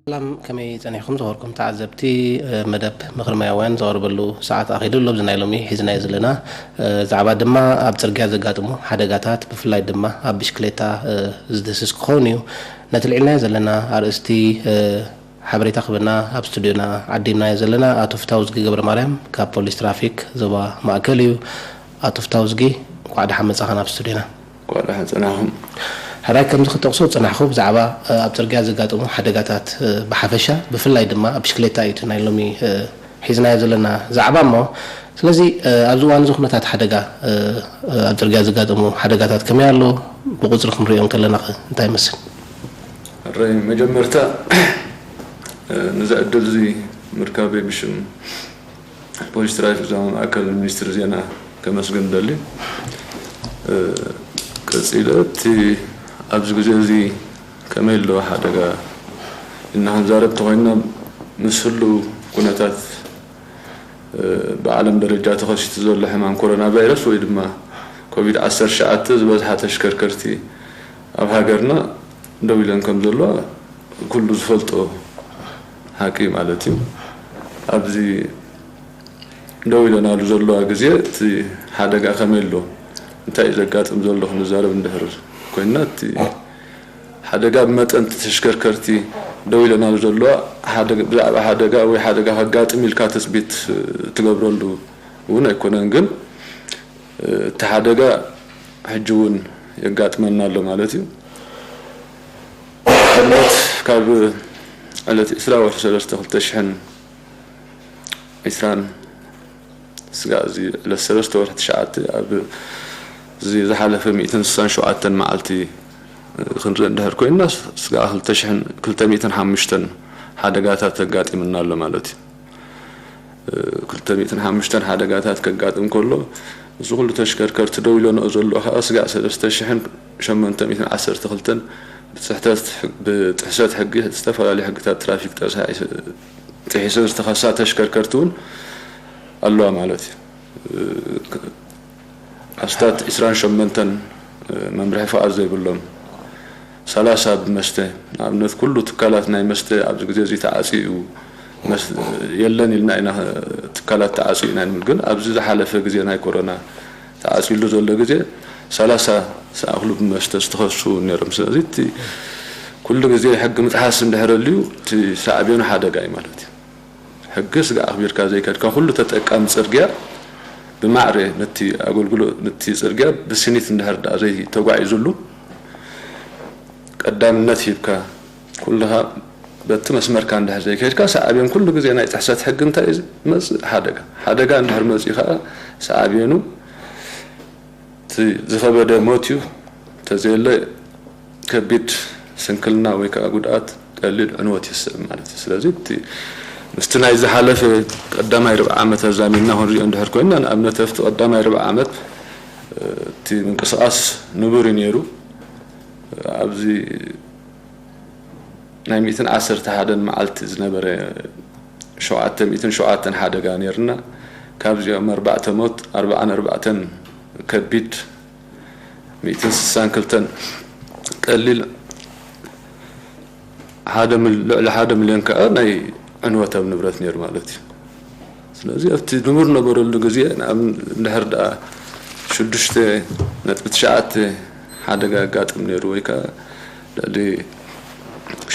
ሰላም፣ ከመይ ጸኒሕኩም ዝኸበርኩም ተዓዘብቲ? መደብ ምኽሪ ማያውያን ዝቐርበሉ ሰዓት ኣኺሉ ኣሎ። ኣብዚ ናይ ሎሚ ሒዝናዮ ዘለና ዛዕባ ድማ ኣብ ጽርግያ ዘጋጥሙ ሓደጋታት፣ ብፍላይ ድማ ኣብ ብሽክሌታ ዝድህስስ ክኸውን እዩ። ነቲ ልዒልናዮ ዘለና ኣርእስቲ ሓበሬታ ክህበና ኣብ ስቱድዮና ዓዲምናዮ ዘለና ኣቶ ፍታውዝጊ ገብረማርያም ካብ ፖሊስ ትራፊክ ዞባ ማእከል እዩ። ኣቶ ፍታውዝጊ፣ እንኳዕ ደሓን መጻኻ ናብ ስቱድዮና። እንኳዕ ደሓን ጸናሕኩም። ሕራይ ከምዚ ክትጠቕሶ ዝጸናሕኩ ብዛዕባ ኣብ ጽርግያ ዘጋጥሙ ሓደጋታት ብሓፈሻ፣ ብፍላይ ድማ ኣብ ብሽክሌታ እዩ እቲ ናይ ሎሚ ሒዝናዮ ዘለና ዛዕባ እሞ፣ ስለዚ ኣብዚ እዋን እዚ ኩነታት ሓደጋ፣ ኣብ ጽርግያ ዘጋጥሙ ሓደጋታት ከመይ ኣሎ? ብቁጽሪ ክንሪኦ እንከለና ከ እንታይ ይመስል? ሕራይ መጀመርታ ነዚ ዕድል እዚ ምርካበይ ብሽም ፖሊስ ትራፊክ ዞባ ማእከል ሚኒስትሪ ዜና ከመስግን እደሊ። ቀጺለ እቲ ኣብዚ ግዜ እዚ ከመይ ኣሎ ሓደጋ ኢልና ክንዛረብ ተኾይንና ምስ ህሉው ኩነታት ብዓለም ደረጃ ተኸሲቱ ዘሎ ሕማም ኮሮና ቫይረስ ወይ ድማ ኮቪድ ዓሰርተ ትሽዓተ ዝበዝሓ ተሽከርከርቲ ኣብ ሃገርና ደው ኢለን ከም ዘለዋ ኩሉ ዝፈልጦ ሓቂ ማለት እዩ። ኣብዚ ደው ኢለናሉ ዘለዋ ግዜ እቲ ሓደጋ ከመይ ኣሎ፣ እንታይ እዩ ዘጋጥም ዘሎ ክንዛረብ እንድሕር ኮይንና፣ እቲ ሓደጋ ብመጠን እቲ ተሽከርከርቲ ደው ኢለናሉ ዘለዋ ሓደጋ፣ ብዛዕባ ሓደጋ ወይ ሓደጋ ከጋጥም ኢልካ ትጽቢት ትገብረሉ እውን ኣይኮነን። ግን እቲ ሓደጋ ሕጂ እውን የጋጥመና ኣሎ ማለት እዩ። ኣብነት ካብ ዕለት ዕስራ ወርሒ ሰለስተ ክልተ ሽሕን ዕስራን ስጋዕ እዚ ዕለት ሰለስተ ወርሒ ትሽዓተ ኣብ እዚ ዝሓለፈ ሚእትን ስሳን ሸውዓተን መዓልቲ ክንርኢ እንድሕር ኮይንና፣ ስጋዕ ክልተ ሽሕን ክልተ ሚእትን ሓሙሽተን ሓደጋታት ኣጋጢምና ኣሎ ማለት እዩ። ክልተ ሚእትን ሓሙሽተን ሓደጋታት ከጋጥም ከሎ፣ እዚ ኩሉ ተሽከርከርቲ ደው ኢለንኦ ዘለዋ ከኣ ስጋዕ ሰለስተ ሽሕን ሸሞንተ ሚእትን ዓሰርተ ክልተን ብጥሕሰት ሕግ-፣ ብጥሕሰት ሕጊ ዝተፈላለዩ ሕግታት ትራፊክ ጥሕሳ-፣ ጥሒሰን ዝተኸሳ ተሽከርከርቲ እውን ኣለዋ ማለት እዩ። ኣስታት ዕስራን ሸሞንተን መምርሒ ፍቓድ ዘይብሎም፣ ሰላሳ ብመስተ፣ ንኣብነት ኩሉ ትካላት ናይ መስተ ኣብዚ ግዜ እዚ ተዓጽዩ እዩ፣ መስ-፣ የለን ኢልና ኢና፣ ትካላት ተዓጽዩ ኢና ንብል። ግን ኣብዚ ዝሓለፈ ግዜ ናይ ኮሮና ተዓጽዩሉ ዘሎ ግዜ ሰላሳ ዝኣኽሉ ብመስተ ዝተኸሱ ነይሮም። ስለዚ እቲ ኩሉ ግዜ ሕጊ ምጥሓስ እንድሕር ኣልዩ እቲ ሳዕቤኑ ሓደጋ እዩ ማለት እዩ። ሕጊ ስጋዕ ኣኽቢርካ ዘይከድካ ኩሉ ተጠቃሚ ጽርግያ ብማዕረ ነቲ ኣገልግሎት፣ ነቲ ጽርግያ ብስኒት እንድሕር ደኣ ዘይተጓዒዙሉ ቀዳምነት ሂብካ ኩልኻ በቲ መስመርካ እንድሕር ዘይከድካ ሳዕቤን ኩሉ ግዜ ናይ ጥሕሰት ሕጊ እንታይ እዩ ዝመጽእ? ሓደጋ። ሓደጋ እንድሕር መጺኡ ከኣ ሳዕቤኑ እቲ ዝኸበደ ሞት እዩ። እንተዘየለ ከቢድ ስንክልና ወይ ከዓ ጉድኣት ቀሊል ዕንወት ይስዕብ ማለት እዩ። ስለዚ እቲ ምስቲ ናይ ዝሓለፈ ቀዳማይ ርብዓ ዓመት ኣዛሚድና ክንሪኦ እንድሕር ኮይንና፣ ንኣብነት ኣብቲ ቀዳማይ ርብዓ ዓመት እቲ ምንቅስቓስ ንቡር እዩ ነይሩ። ኣብዚ ናይ ሚእትን ዓሰርተ ሓደን መዓልቲ ዝነበረ ሸውዓተ ሚእትን ሸውዓተን ሓደጋ ነይርና። ካብዚኦም ኣርባዕተ ሞት፣ ኣርባዓን ኣርባዕተን ከቢድ፣ ሚእትን ስሳን ክልተን ቀሊል፣ ሓደ ሚል-፣ ልዕሊ ሓደ ሚልዮን ከዓ ናይ ዕንወት ኣብ ንብረት ነይሩ ማለት እዩ። ስለዚ ኣብቲ ንቡር ነበረሉ ግዜ ንኣብ-፣ እንድሕር ደኣ ሽዱሽተ ነጥቢ ትሽዓተ ሓደጋ ኣጋጥም ነይሩ ወይ ከዓ ልዕሊ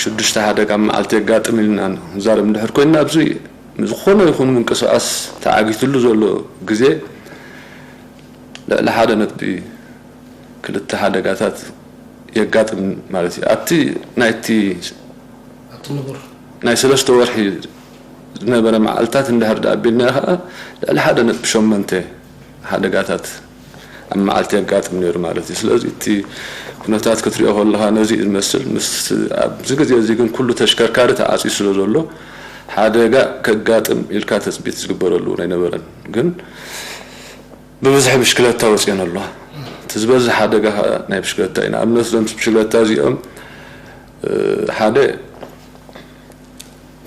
ሽዱሽተ ሓደጋ ኣብ መዓልቲ የጋጥም ኢልና ንዛረብ እንድሕር ኮይንና፣ ኣብዚ ዝኾነ ይኹን ምንቅስቓስ ተዓጊትሉ ዘሎ ግዜ ልዕሊ ሓደ ነጥቢ ክልተ ሓደጋታት የጋጥም ማለት እዩ። ኣብቲ ናይቲ ኣብቲ ንቡር ናይ ሰለስተ ወርሒ ዝነበረ መዓልታት እንድሕር ደኣ ኣቢልናዮ ኸዓ ልዕሊ ሓደ ነጥቢ ሸሞንተ ሓደጋታት ኣብ መዓልቲ የጋጥም ነይሩ ማለት እዩ። ስለዚ እቲ ኩነታት ክትሪኦ ከለኻ ነዚ እዩ ዝመስል። ምስ ኣብዚ ግዜ እዚ ግን ኩሉ ተሽከርካሪ ተዓፅዩ ስለ ዘሎ ሓደጋ ከጋጥም ኢልካ ተፅቢት ዝግበረሉ እውን ኣይነበረን። ግን ብብዝሒ ብሽክለታ ወፂኤን ኣለዋ። እቲ ዝበዝሕ ሓደጋ ኸዓ ናይ ብሽክለታ እዩ። ንኣብነት እዞም ብሽክለታ እዚኦም ሓደ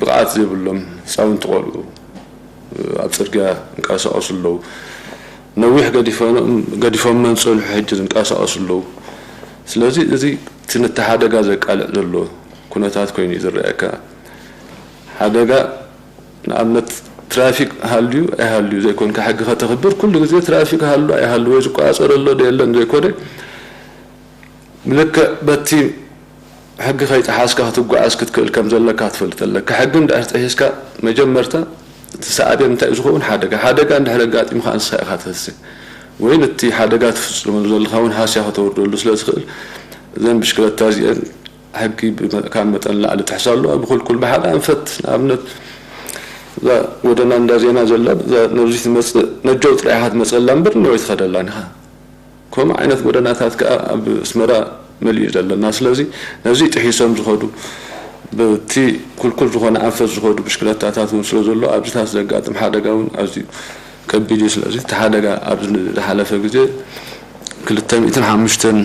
ብቕዓት ዘይብሎም ህፃውንቲ ቆልዑ ኣብ ፅርግያ ይንቀሳቐሱ ኣለዉ። ነዊሕ ገዲፎም፣ ገዲፎም መን ፀንሑ ሕጂ ዝንቀሳቐሱ ኣለዉ። ስለዚ እዚ እቲ ነቲ ሓደጋ ዘቃልዕ ዘሎ ኩነታት ኮይኑ እዩ ዝረኣየካ። ሓደጋ ንኣብነት ትራፊክ ሃልዩ ኣይሃልዩ ዘይኮንካ ሕጊ ከተኽብር ኩሉ ግዜ ትራፊክ ሃሉ ኣይሃሉ ወይ ዝቆጻጸረሎ ዶ የለን ዘይኮነ ብልክዕ በቲ ሕጊ ከይጠሓስካ ክትጓዓዝ ክትክእል ከም ዘለካ ክትፈልጥ ኣለካ። ሕጊ እንድሕር ጥሒስካ መጀመርታ እቲ ሳዕቤን እንታይ እዩ ዝኸውን? ሓደጋ። ሓደጋ እንድሕር ኣጋጢሙ ከዓ ንስኻ ኢኻ ትህሲ ወይ ነቲ ሓደጋ ትፍፅመሉ ዘለኻ እውን ሃስያ ከተውርደሉ ስለ ዝኽእል እዘን ብሽክለታ እዚአን ሕጊ ካብ መጠን ላዕሊ ጥሕሳ ኣለዋ። ብኩልኩል ብሓደ ኣንፈት ንኣብነት እዛ ጎደና እንዳ ዜና ዘላ ነብዚ ትመፅእ ነጀው ጥራይ ኢኻ ትመፀላ እምበር ነወይ ትኸደላን ኢኻ። ከምኡ ዓይነት ጎደናታት ከዓ ኣብ ኣስመራ መሊኡ ዘለና። ስለዚ ነዚ ጥሒሶም ዝኸዱ ብቲ ኩልኩል ዝኾነ ኣንፈት ዝኸዱ ብሽክለታታት እውን ስለ ዘሎ ኣብዚታት ዘጋጥም ሓደጋ እውን ኣዝዩ ከቢድ እዩ። ስለዚ እቲ ሓደጋ ኣብዚ ዝሓለፈ ግዜ ክልተ ሚእትን ሓሙሽተን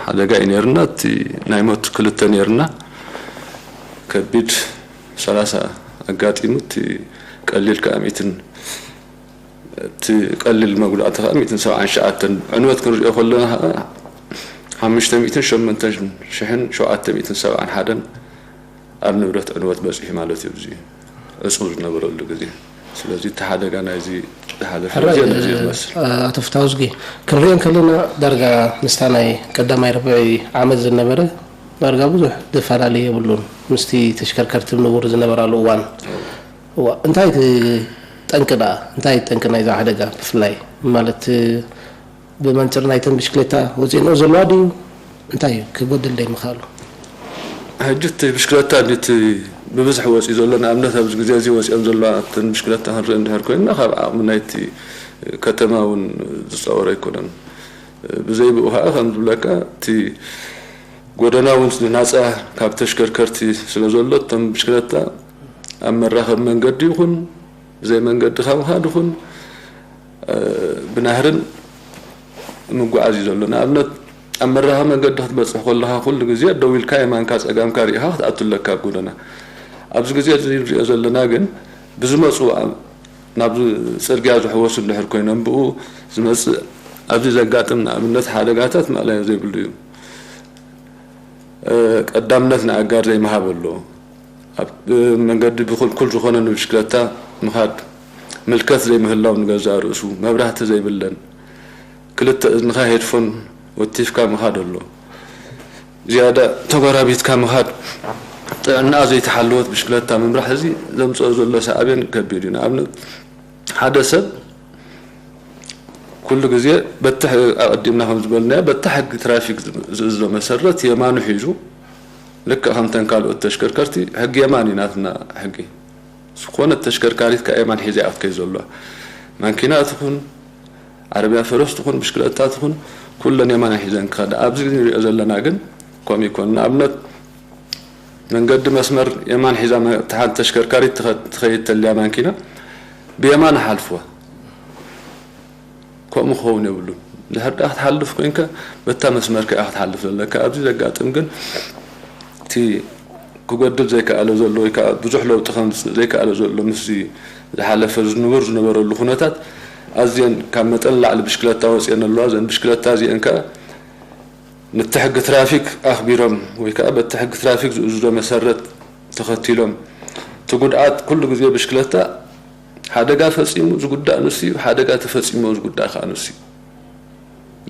ሓደጋ እዩ ነይርና። እቲ ናይ ሞት ክልተ ነይርና። ከቢድ ሰላሳ ኣጋጢሙ፣ እቲ ቀሊል ከዓ ሚእትን እቲ ቀሊል መጉዳእቲ ከዓ ሚእትን ሰብዓን ሸዓተን ዕንወት ክንሪኦ ከለና ከዓ ሓሙሽተ ሚእትን ሸመንተን ሽሕን ሸውዓተ ሚእትን ሰብዓን ሓደን ኣብ ንብረት ዕንወት በፂሑ ማለት እዩ። እዚ ዕፁብ ዝነበረሉ ግዜ ስለዚ እቲ ሓደጋ ናይዚ ዝሓለፈ ሕራይ ግዜ ነዚ ዝመስል። ኣቶ ፍታውዝጊ ክንሪኦ ከለና ዳርጋ ምስታ ናይ ቀዳማይ ርብዒ ዓመት ዝነበረ ዳርጋ ብዙሕ ዝፈላለ የብሉን ምስቲ ተሽከርከርቲ ንቡር ዝነበራሉ እዋን። እዋ እንታይ እቲ ጠንቂ ደኣ እንታይ ጠንቂ ናይዛ ሓደጋ ብፍላይ ማለት ብመንፅር ናይተን ብሽክሌታ ወፂእንኦ ዘለዋ ድዩ እንታይ እዩ ክጎድል ደይ ምኻሉ? ሕጂ እቲ ብሽክለታ እቲ ብብዝሒ ወፂኡ ዘሎ ንኣብነት ኣብዚ ግዜ እዚ ወፂኦም ዘለዋ እተን ብሽክለታ ክንርኢ እንድሕር ኮይንና ካብ ዓቕሚ ናይቲ ከተማ እውን ዝፀወረ ኣይኮነን። ብዘይ ብኡ ከዓ ከም ዝብለካ እቲ ጎደና እውን ናፃ ካብ ተሽከርከርቲ ስለ ዘሎ እቶም ብሽክለታ ኣብ መራኸቢ መንገዲ ይኹን ብዘይ መንገዲ ካብ ምኻድ ይኹን ብናህርን ምጉዓዝ እዩ ዘሎ። ንኣብነት ኣብ መራኸቢ መንገዲ ክትበፅሕ ከለኻ ኩሉ ግዜ ደው ኢልካ የማንካ ፀጋምካ ርኢኻ ክትኣቱ ኣለካ ኣብ ጎደና። ኣብዚ ግዜ እዚ ንሪኦ ዘለና ግን ብዝመፁ ናብ ፅርግያ ዝሕወሱ እንድሕር ኮይኖም ብኡ ዝመፅእ ኣብዚ ዘጋጥም ንኣብነት ሓደጋታት ማእለያ ዘይብሉ እዩ። ቀዳምነት ንኣጋር ዘይምሃብ ኣሎ። ኣብ መንገዲ ብኩልኩል ዝኾነ ንብሽክለታ ምኻድ ምልከት ዘይምህላው ንገዛእ ርእሱ መብራህቲ ዘይብለን ክልተ እዝንኻ ሄድፎን ወቲፍካ ምኻድ ኣሎ። ዝያዳ ተጎራቢትካ ምኻድ ጥዕና ዘይተሓለወት ብሽክለታ ምምራሕ እዚ ዘምፅኦ ዘሎ ሳዕቤን ከቢድ እዩ። ንኣብነት ሓደ ሰብ ኩሉ ግዜ በቲ ኣቐዲምና ከም ዝበልናዮ በቲ ሕጊ ትራፊክ ዝእዞ መሰረት የማኑ ሒዙ ልክዕ ከምተን ካልኦት ተሽከርከርቲ ሕጊ የማን እዩ ናትና ሕጊ። ዝኾነት ተሽከርካሪት ከዓ የማን ሒዛ እያ ክትከይድ ዘለዋ። ማንኪና ትኹን ዓረብያ ፈረስ ትኹን ብሽክለታ ትኹን ኩለን የማን ሒዘን ክኸዳ። ኣብዚ ንሪኦ ዘለና ግን ከምኡ ይኮን። ንኣብነት መንገዲ መስመር የማን ሒዛ እታ ሓንቲ ተሽከርካሪት ትኸይድ ተልያ ማንኪና ብየማን ሓልፍዋ ከምኡ ክኸውን የብሉን። ድሕር ዳ ክትሓልፍ ኮይንካ በታ መስመርካ እያ ክትሓልፍ ዘለካ። ኣብዚ ዘጋጥም ግን እቲ ክጎድል ዘይከኣለ ዘሎ ወይ ከዓ ብዙሕ ለውጢ ከምፅእ ዘይከኣለ ዘሎ ምስዚ ዝሓለፈ ዝንቡር ዝነበረሉ ኩነታት ኣዝየን ካብ መጠን ላዕሊ ብሽክለታ ወፅየን ኣለዋ። እዘን ብሽክለታ እዚአን ከዓ ነቲ ሕጊ ትራፊክ ኣኽቢሮም ወይ ከዓ በቲ ሕጊ ትራፊክ ዝእዝዞ መሰረት ተኸቲሎም እቲ ጉድኣት ኩሉ ግዜ ብሽክለታ ሓደጋ ፈፂሙ ዝጉዳእ ንሱ እዩ፣ ሓደጋ ተፈፂሞ ዝጉዳእ ከዓ ንሱ እዩ።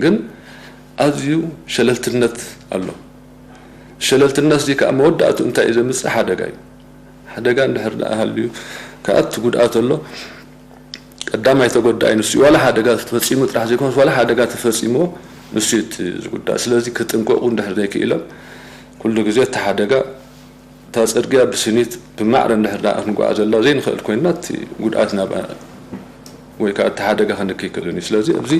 ግን ኣዝዩ ሸለልትነት ኣሎ። ሸለልትነት እዚ ከዓ መወዳእቱ እንታይ እዩ ዘምፅእ? ሓደጋ እዩ። ሓደጋ እንድሕር ደኣ ሃልዩ ከዓ እቲ ጉድኣት ኣሎ። ቀዳማይ ተጎዳኢ ንሱ እዩ። ዋላ ሓደጋ ተፈፂሙ ጥራሕ ዘይኮነስ ዋላ ሓደጋ ተፈፂሞ ንሱ እዩ እቲ ዝጉዳእ። ስለዚ ክጥንቀቁ እንድሕር ዘይክኢሎም ኩሉ ግዜ እቲ ሓደጋ እታ ፅርግያ ብስኒት ብማዕረ እንድሕር ደኣ ክንጓዓዘላ ዘይንኽእል ኮይንና እቲ ጉድኣት ናብ ወይ ከዓ እቲ ሓደጋ ክንክ ይክእልን እዩ። ስለዚ ኣብዚ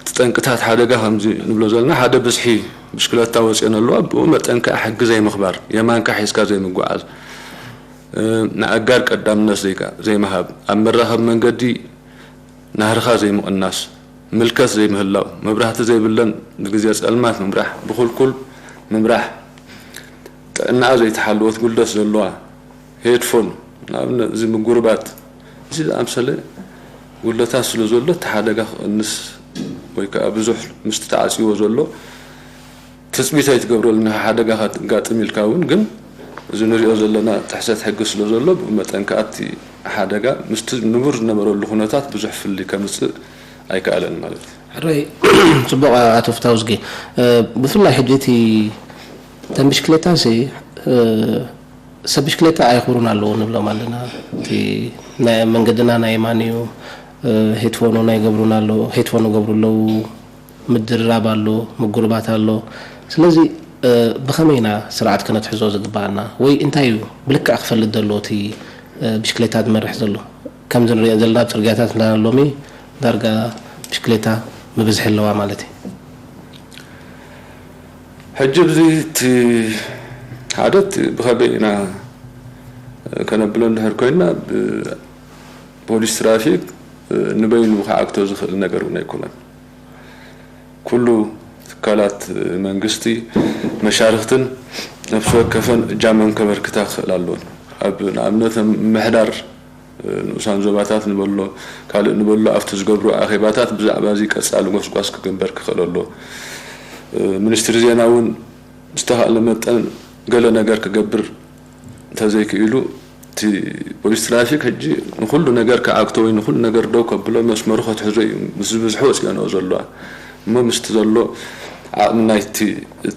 እቲ ጠንቅታት ሓደጋ ከምዚ ንብሎ ዘለና ሓደ ብዝሒ ብሽክለታ ወፅኦን ኣለዋ። ብኡ መጠን ከዓ ሕጊ ዘይምኽባር፣ የማንካ ሒዝካ ዘይምጓዓዝ፣ ንኣጋር ቀዳምነት ዘይምሃብ፣ ኣብ መራኸቢ መንገዲ ናህርኻ ዘይምቕናስ፣ ምልከት ዘይምህላው፣ መብራህቲ ዘይብለን ብግዜ ጸልማት ምምራሕ፣ ብኹልኩል ምምራሕ፣ ጥዕናኣ ዘይተሓለወት ጉልደት ዘለዋ፣ ሄድፎን፣ ንኣብነት እዚ ምጉርባት፣ እዚ ዝኣምሰለ ጉድለታት ስለ ዘሎ እቲ ሓደጋ ክቕንስ ወይ ከዓ ብዙሕ ምስቲ ተዓጽይዎ ዘሎ ትፅቢት ኣይትገብረሉን ኢኻ ሓደጋ ከጋጥም ኢልካ እውን ግን እዚ ንሪኦ ዘለና ጥሕሰት ሕጊ ስለ ዘሎ፣ ብኡ መጠን ከኣ እቲ ሓደጋ ምስቲ ንቡር ዝነበረሉ ኩነታት ብዙሕ ፍልልይ ከምጽእ ኣይከኣለን ማለት እዩ። ሕራይ፣ ጽቡቕ ኣቶ ፍታውዝጊ። ብፍላይ ሕጂ እቲ እተን ብሽክሌታሲ ሰብ ብሽክሌታ ኣየኽብሩን ኣለዉ ንብሎም ኣለና። እቲ ናይ መንገድና ናይ የማን እዩ። ሄትፎኑ ናይ ገብሩን ኣሎ፣ ሄትፎኑ ገብሩ ኣለዉ። ምድርራብ ኣሎ፣ ምጉርባት ኣሎ። ስለዚ ብኸመይ ኢና ስርዓት ከነትሕዞ ዝግባኣና? ወይ እንታይ እዩ ብልክዕ ክፈልጥ ዘለዎ እቲ ብሽክሌታ ዝመርሕ ዘሎ? ከምዚ ንሪኦ ዘለና ኣብ ፅርግያታት እንዳ ሎሚ ዳርጋ ብሽክሌታ ምብዝሒ ኣለዋ ማለት እዩ። ሕጂ እዚ እቲ ሓደ እቲ ብኸመይ ኢና ከነብሎ እንድሕር ኮይና፣ ፖሊስ ትራፊክ ንበይኑ ክዓግቶ ዝኽእል ነገር እውን ኣይኮነን። ኩሉ ትካላት መንግስቲ፣ መሻርኽትን ነፍሲ ወከፈን እጃመን ከበርክታ ክኽእል ኣለዎን። ኣብ ንኣብነት ምምሕዳር ንኡሳን ዞባታት ንበሎ ካልእ ንበሎ ኣብቲ ዝገብሮ ኣኼባታት ብዛዕባ እዚ ቀጻሊ ጎስጓስ ክግበር ክኽእል ኣለዎ። ሚኒስትሪ ዜና እውን ብዝተኻእለ መጠን ገለ ነገር ክገብር እንተዘይክኢሉ፣ እቲ ፖሊስ ትራፊክ ሕጂ ንኹሉ ነገር ክዓግቶ ወይ ንኹሉ ነገር ደው ከብሎ መስመሩ ከትሕዞ እዩ ምስ ዝበዝሑ ወፂኦንኦ ዘለዋ። እሞ ምስቲ ዘሎ ዓቕሚ ናይቲ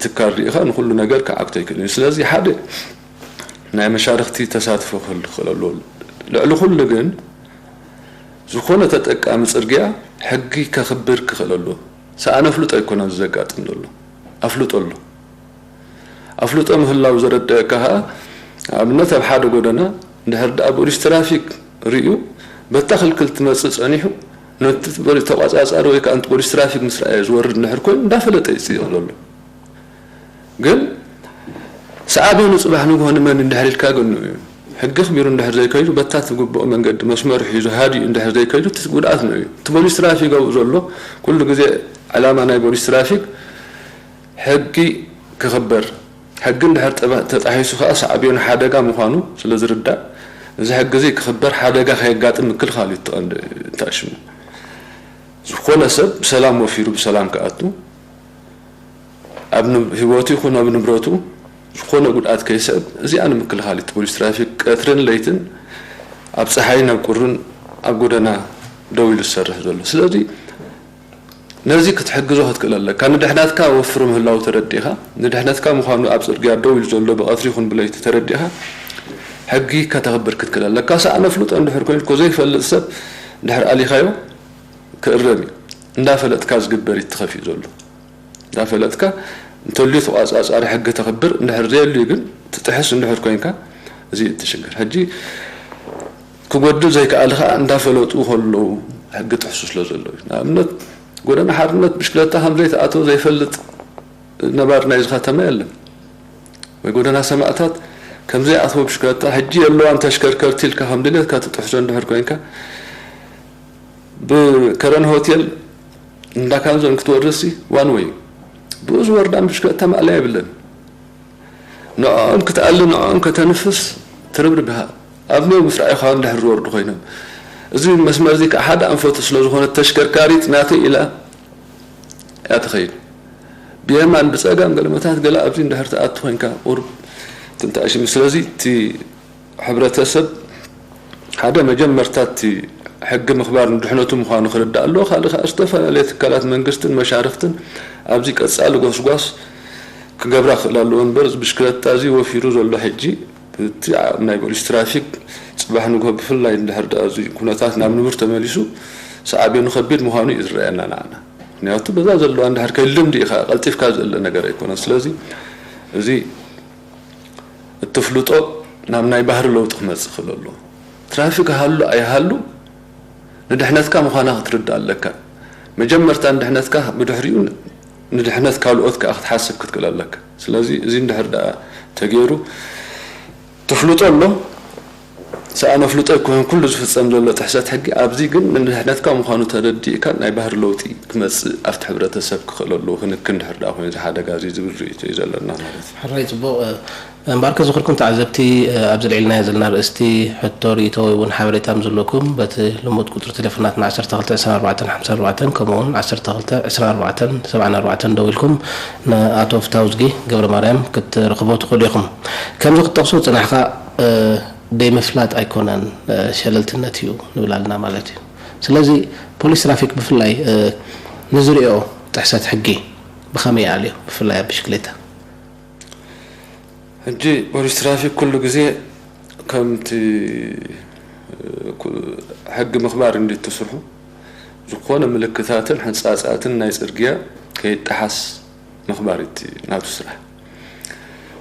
ትካል ርኢኻ ንኹሉ ነገር ክዓግቶ ኣይክእልን እዩ። ስለዚ ሓደ ናይ መሻርኽቲ ተሳትፎ ክህሉ ክኽእል ኣለዎ። ልዕሊ ኩሉ ግን ዝኾነ ተጠቃሚ ፅርግያ ሕጊ ከኽብር ክኽእል ኣለዎ። ሰኣን ኣፍልጦ ኣይኮነን ዘጋጥም ዘሎ፣ ኣፍልጦ ኣሎ። ኣፍልጦ ምህላው ዘረደአካ ኸኣ ኣብነት ኣብ ሓደ ጎደና እንድሕር ደኣ ፖሊስ ትራፊክ ርእዩ በታ ክልክል ትመጽእ ጸኒሑ ነቲ ተቋጻጻሪ ወይ ከዓ ፖሊስ ትራፊክ ምስ ረኣየ ዝወርድ እንድሕር ኮይኑ እንዳፈለጠ እዩ ዝጽይቕ ዘሎ። ግን ሰዓቤኑ ጽባሕ ንግሆ ንመን እንድሕር ኢልካ ግን እዩ ሕጊ ኣኽቢሩ እንድሕር ዘይከይዱ በታ ትግብኦ መንገዲ መስመሩ ሒዙ ሃዲኡ እንድሕር ዘይከይዱ እቲ ጉድኣት ንኡ እዩ። እቲ ፖሊስ ትራፊክ ኣብኡ ዘሎ ኩሉ ግዜ ዕላማ ናይ ፖሊስ ትራፊክ ሕጊ ክኽበር፣ ሕጊ እንድሕር ተጣሒሱ ከዓ ሳዕቤኑ ሓደጋ ምዃኑ ስለ ዝርዳእ፣ እዚ ሕጊ እዚ ክኽበር ሓደጋ ከየጋጥም ምክልኻል እዩ እቲ ቀንዲ እንተኣሽሙ። ዝኾነ ሰብ ብሰላም ወፊሩ ብሰላም ክኣቱ፣ ኣብ ህይወቱ ይኹን ኣብ ንብረቱ ዝኾነ ጉድኣት ከይስዕብ እዚኣ ንምክልኻል እዩ እቲ ፖሊስ ትራፊክ ቀትርን ለይትን ኣብ ፀሓይን ኣብ ቁርን ኣብ ጎደና ደው ኢሉ ዝሰርሕ ዘሎ። ስለዚ ነዚ ክትሕግዞ ክትክእል ኣለካ። ንድሕነትካ ወፍሪ ምህላው ተረዲእኻ፣ ንድሕነትካ ምዃኑ ኣብ ጽርግያ ደው ኢሉ ዘሎ ብቐትሪ ይኹን ብለይቲ ተረዲእኻ ሕጊ ከተኽብር ክትክእል ኣለካ። ሰኣን ኣፍልጦ እንድሕር ኮይኑ እኮ ዘይፈልጥ ሰብ እንድሕር ኣሊኻዮ ክእረም እዩ። እንዳፈለጥካ ዝግበር እዩ ተኸፊኡ ዘሎ። እንዳፈለጥካ እንተልዩ ተቋጻጻሪ ሕጊ ተኽብር እንድሕር ዘየልዩ ግን ትጥሕስ እንድሕር ኮይንካ እዚ እዩ እቲ ሽግር። ሕጂ ክጎድል ዘይከኣል ከዓ እንዳፈለጡ ከለዉ ሕጊ ጥሕሱ ስለ ዘሎ እዩ። ንኣብነት ጎደና ሓርነት ብሽክለታ ከም ዘይተኣተወ ዘይፈልጥ ነባሪ ናይዚ ከተማ የለን። ወይ ጎደና ሰማእታት ከም ዘይኣተወ ብሽክለታ ሕጂ የለዋን ተሽከርከርቲ ኢልካ ከም ድሌትካ ትጥሕሶ እንድሕር ኮይንካ ብከረን ሆቴል እንዳ ካንዞን ክትወርድሲ ዋን ወይ ብኡ ዝወርዳ ብሽክለታ ማእለያ የብለን። ንዕኦም ክትኣሊ ንዕኦም ከተንፍስ ትርብርብ ኢኻ። ኣብ ሜው ምስ ረኣዩኻ እንድሕር ዝወርዱ ኮይኖም እዚ መስመር እዚ ከዓ ሓደ ኣንፈቱ ስለ ዝኾነ ተሽከርካሪት ናተይ ኢላ እያ ትኸይድ። ብየማን ብፀጋም ገለመታት ገለ ኣብዚ እንድሕር ትኣቱ ኮይንካ ቁርብ ትንታእሽም። ስለዚ እቲ ሕብረተሰብ ሓደ መጀመርታ እቲ ሕጊ ምኽባር ንድሕነቱ ምዃኑ ክርዳእ ኣለዎ። ካልእ ከዓ ዝተፈላለየ ትካላት መንግስትን መሻርኽትን ኣብዚ ቀፃሊ ጎስጓስ ክገብራ ክኽእል ኣለዎ እምበር እዚ ብሽክለታ እዚ ወፊሩ ዘሎ ሕጂ እቲ ዓቕሚ ናይ ፖሊስ ትራፊክ ፅባሕ ንግሆ ብፍላይ እንድሕር ደኣ እዚ ኩነታት ናብ ንቡር ተመሊሱ ሳዕቤኑ ከቢድ ምዃኑ እዩ ዝረኣየና ንዓና። ምክንያቱ በዛ ዘለዋ እንድሕር ከይድ ልምዲ ኢኻ ቀልጢፍካ ዘለ ነገር ኣይኮነን። ስለዚ እዚ እትፍልጦ ናብ ናይ ባህሪ ለውጢ ክመጽእ ክእል ኣለዎ። ትራፊክ ሃሉ ኣይሃሉ ንድሕነትካ ምዃና ክትርዳእ ኣለካ። መጀመርታ ንድሕነትካ ብድሕሪኡ ንድሕነት ካልኦት ከኣ ክትሓስብ ክትክእል ኣለካ። ስለዚ እዚ እንድሕር ደኣ ተገይሩ ትፍልጦ ኣሎ ሰኣን ኣፍልጦ ኣይኮነን ኩሉ ዝፍጸም ዘሎ ጥሕሰት ሕጊ፣ ኣብዚ ግን ንድሕነትካ ምዃኑ ተረዲእካ ናይ ባህሪ ለውጢ ክመጽእ ኣብቲ ሕብረተሰብ ክኽእል ኣለዎ፣ ክንክን ድሕር ደኣ ኮይኑ እዚ ሓደጋ እዚ ዝብል ርእይቶ እዩ ዘለና ማለት እዩ። ሕራይ ጽቡቕ። እምበኣርከ ዝኽርኩም ተዓዘብቲ፣ ኣብዚ ልዕልናዮ ዘለና ርእስቲ ሕቶ፣ ርእይቶ ወይ እውን ሓበሬታ ምስ ዘለኩም በቲ ልሙድ ቁጽሪ ቴሌፎናትና ዓሰርተ ክልተ ዕስራን ኣርባዕተን ሓምሳን ኣርባዕተን ከምኡ እውን ዓሰርተ ክልተ ዕስራን ኣርባዕተን ሰብዓን ኣርባዕተን ደዊልኩም ንኣቶ ፍታውዝጊ ገብረማርያም ክትረኽቦ ትኽእሉ ኢኹም። ከምዚ ክትጠቕሶ ዝጸናሕካ ደይምፍላጥ ኣይኮነን፣ ሸለልትነት እዩ ንብል ኣለና ማለት እዩ። ስለዚ ፖሊስ ትራፊክ ብፍላይ ንዝሪኦ ጥሕሰት ሕጊ ብኸመይ ይኣልዮ፣ ብፍላይ ኣብ ብሽክሌታ? ሕጂ ፖሊስ ትራፊክ ኩሉ ግዜ ከምቲ ሕጊ ምኽባር እንዲ ትስርሑ ዝኾነ ምልክታትን ሕንፃፃትን ናይ ፅርግያ ከይጠሓስ ምኽባር እቲ ናቱ ስራሕ።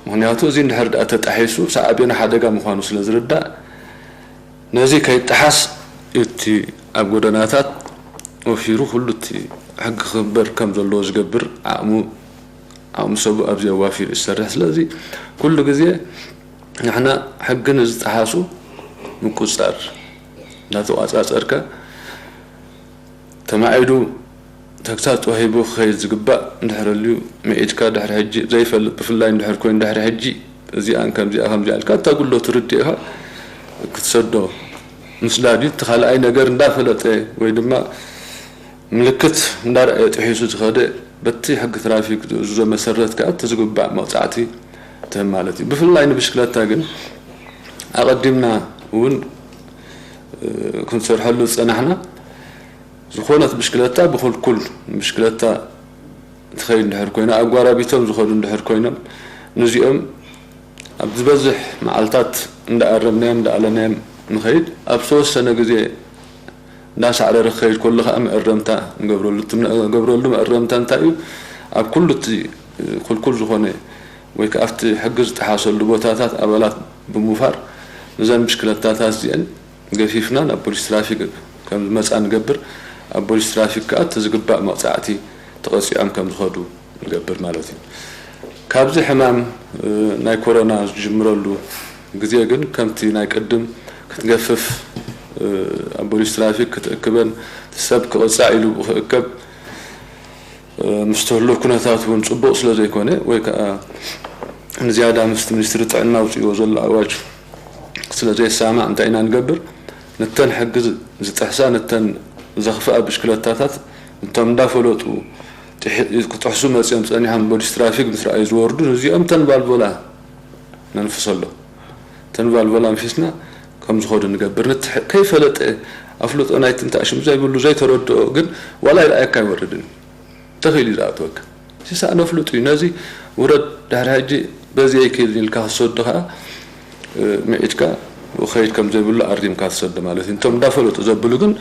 ምኽንያቱ እዚ እንድሕር ደኣ ተጣሒሱ ሰዓቤኑ ሓደጋ ምዃኑ ስለ ዝርዳእ ነዚ ከይጠሓስ እቲ ኣብ ጎደናታት ወፊሩ ኩሉ እቲ ሕጊ ክኽበር ከም ዘለዎ ዝገብር ዓቕሙ ዓቕሚ ሰቡ ኣብዚ ኣዋፊሩ ዝሰርሕ። ስለዚ ኩሉ ግዜ ንሕና ሕጊ ንዝጠሓሱ ምቁፅፃር እንዳተቋፃፀርካ ተማዒዱ ተግሳፅ ተዋሂቡ ክኸይድ ዝግባእ እንድሕር ኣልዩ ምዒድካ ድሕሪ ሕጂ ዘይፈልጥ ብፍላይ እንድሕር ኮይኑ ድሕሪ ሕጂ እዚኣን ከምዚኣ ከምዚኣ ኢልካ እታ ጉድለቱ ርዲእኻ ክትሰዶ ምስዳድ እዩ። እቲ ካልኣይ ነገር እንዳፈለጠ ወይ ድማ ምልክት እንዳረኣየ ጥሒሱ ዝኸደ በቲ ሕጊ ትራፊክ ዝእዝዞ መሰረት ከኣ እቲ ዝግባእ መቕፃዕቲ ትህብ ማለት እዩ። ብፍላይ ንብሽክለታ ግን ኣቐዲምና እውን ክንሰርሐሉ ዝፀናሕና ዝኾነት ብሽክለታ ብኩልኩል ንብሽክለታ ትኸይድ እንድሕር ኮይና ኣጓራቢቶም ዝኸዱ እንድሕር ኮይኖም ንዚኦም ኣብ ዝበዝሕ መዓልታት እንዳኣረምናዮም እንዳኣለናዮም ንኸይድ ኣብ ዝተወሰነ ግዜ እንዳሳዕረረ ክኸይድ ከሎ ከዓ መእረምታ ንገብረሉ እቲ ንገብረሉ መእረምታ እንታይ እዩ ኣብ ኩሉ እቲ ኩልኩል ዝኾነ ወይ ከዓ ኣብቲ ሕጊ ዝጠሓሰሉ ቦታታት ኣባላት ብምውፋር ነዘን ብሽክለታታት እዚአን ገፊፍና ናብ ፖሊስ ትራፊክ ከም ዝመፃ ንገብር ኣብ ፖሊስ ትራፊክ ከዓ እቲ ዝግባእ መቕፃዕቲ ተቐፂዖም ከም ዝኸዱ ንገብር ማለት እዩ። ካብዚ ሕማም ናይ ኮሮና ዝጅምረሉ ግዜ ግን ከምቲ ናይ ቅድም ክትገፍፍ ኣብ ፖሊስ ትራፊክ ክትእክበን ሰብ ክቕፃዕ ኢሉ ክእከብ ምስ ተህሉ ኩነታት እውን ፅቡቕ ስለ ዘይኮነ ወይ ከዓ ንዝያዳ ምስቲ ሚኒስትሪ ጥዕና ኣውፅእዎ ዘሎ ኣዋጅ ስለ ዘየሰማማዕ እንታይ ኢና ንገብር? ነተን ሕጊ ዝጥሕሳ ነተን ዘኽፍኣ ብሽክለታታት እቶም እንዳፈለጡ ክጥሕሱ መፅኦም ፀኒሖም ፖሊስ ትራፊክ ምስ ረኣዩ ዝወርዱ ነዚኦም ተንባልቦላ ነንፍሰሎም። ተንባልቦላ ኣንፊስና ከም ዝኸዱ ንገብር። ነቲ ከይፈለጠ ኣፍልጦ ናይቲ እንታይ ሽም ዘይብሉ ዘይተረድኦ ግን ዋላ ይረኣየካ ኣይወርድን እዩ። ተኽኢሉ እዩ ዝኣትወካ። ሲሳእ ነፍልጡ እዩ። ነዚ ውረድ ድሕሪ ሕጂ በዚ ኣይክእልን ኢልካ ክትሰዶ ከዓ ምዒድካ ብኡ ክኸይድ ከም ዘይብሉ ኣሪምካ ትሰዶ ማለት እዩ። እቶም እንዳፈለጡ ዘብሉ ግን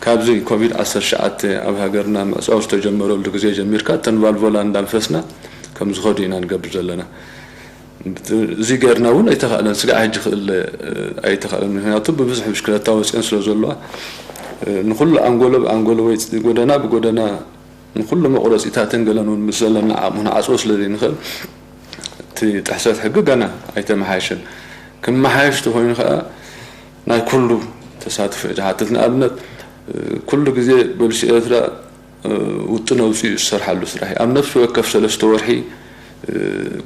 ካብዚ ኮቪድ ዓሰርተ ትሽዓተ ኣብ ሃገርና ምዕፃው ዝተጀመረሉ ግዜ ጀሚርካ እተን ቫልቮላ እንዳንፈስና ከም ዝኸዱ ኢና ንገብር ዘለና። እዚ ገርና እውን ኣይተኻእለን። ስጋዕ ሕጂ ክእል ኣይተኻእለን። ምክንያቱ ብብዝሒ ብሽክለታ ወፅአን ስለ ዘለዋ ንኩሉ ኣንጎሎ ብኣንጎሎ ወይ ጎደና ብጎደና ንኩሉ መቁረፂታትን ገለን እውን ምስ ዘለና ዓቕሙ ንዓፅዎ ስለ ዘይንኽእል እቲ ጥሕሰት ሕጊ ገና ኣይተመሓየሸን። ክመሓየሽ ተኮይኑ ከዓ ናይ ኩሉ ተሳትፎ እዩ ዝሓትት። ንኣብነት ኩሉ ግዜ ፖሊስ ኤርትራ ውጥን ኣውፂኡ ዝሰርሓሉ ስራሕ እዩ። ኣብ ነፍሲ ወከፍ ሰለስተ ወርሒ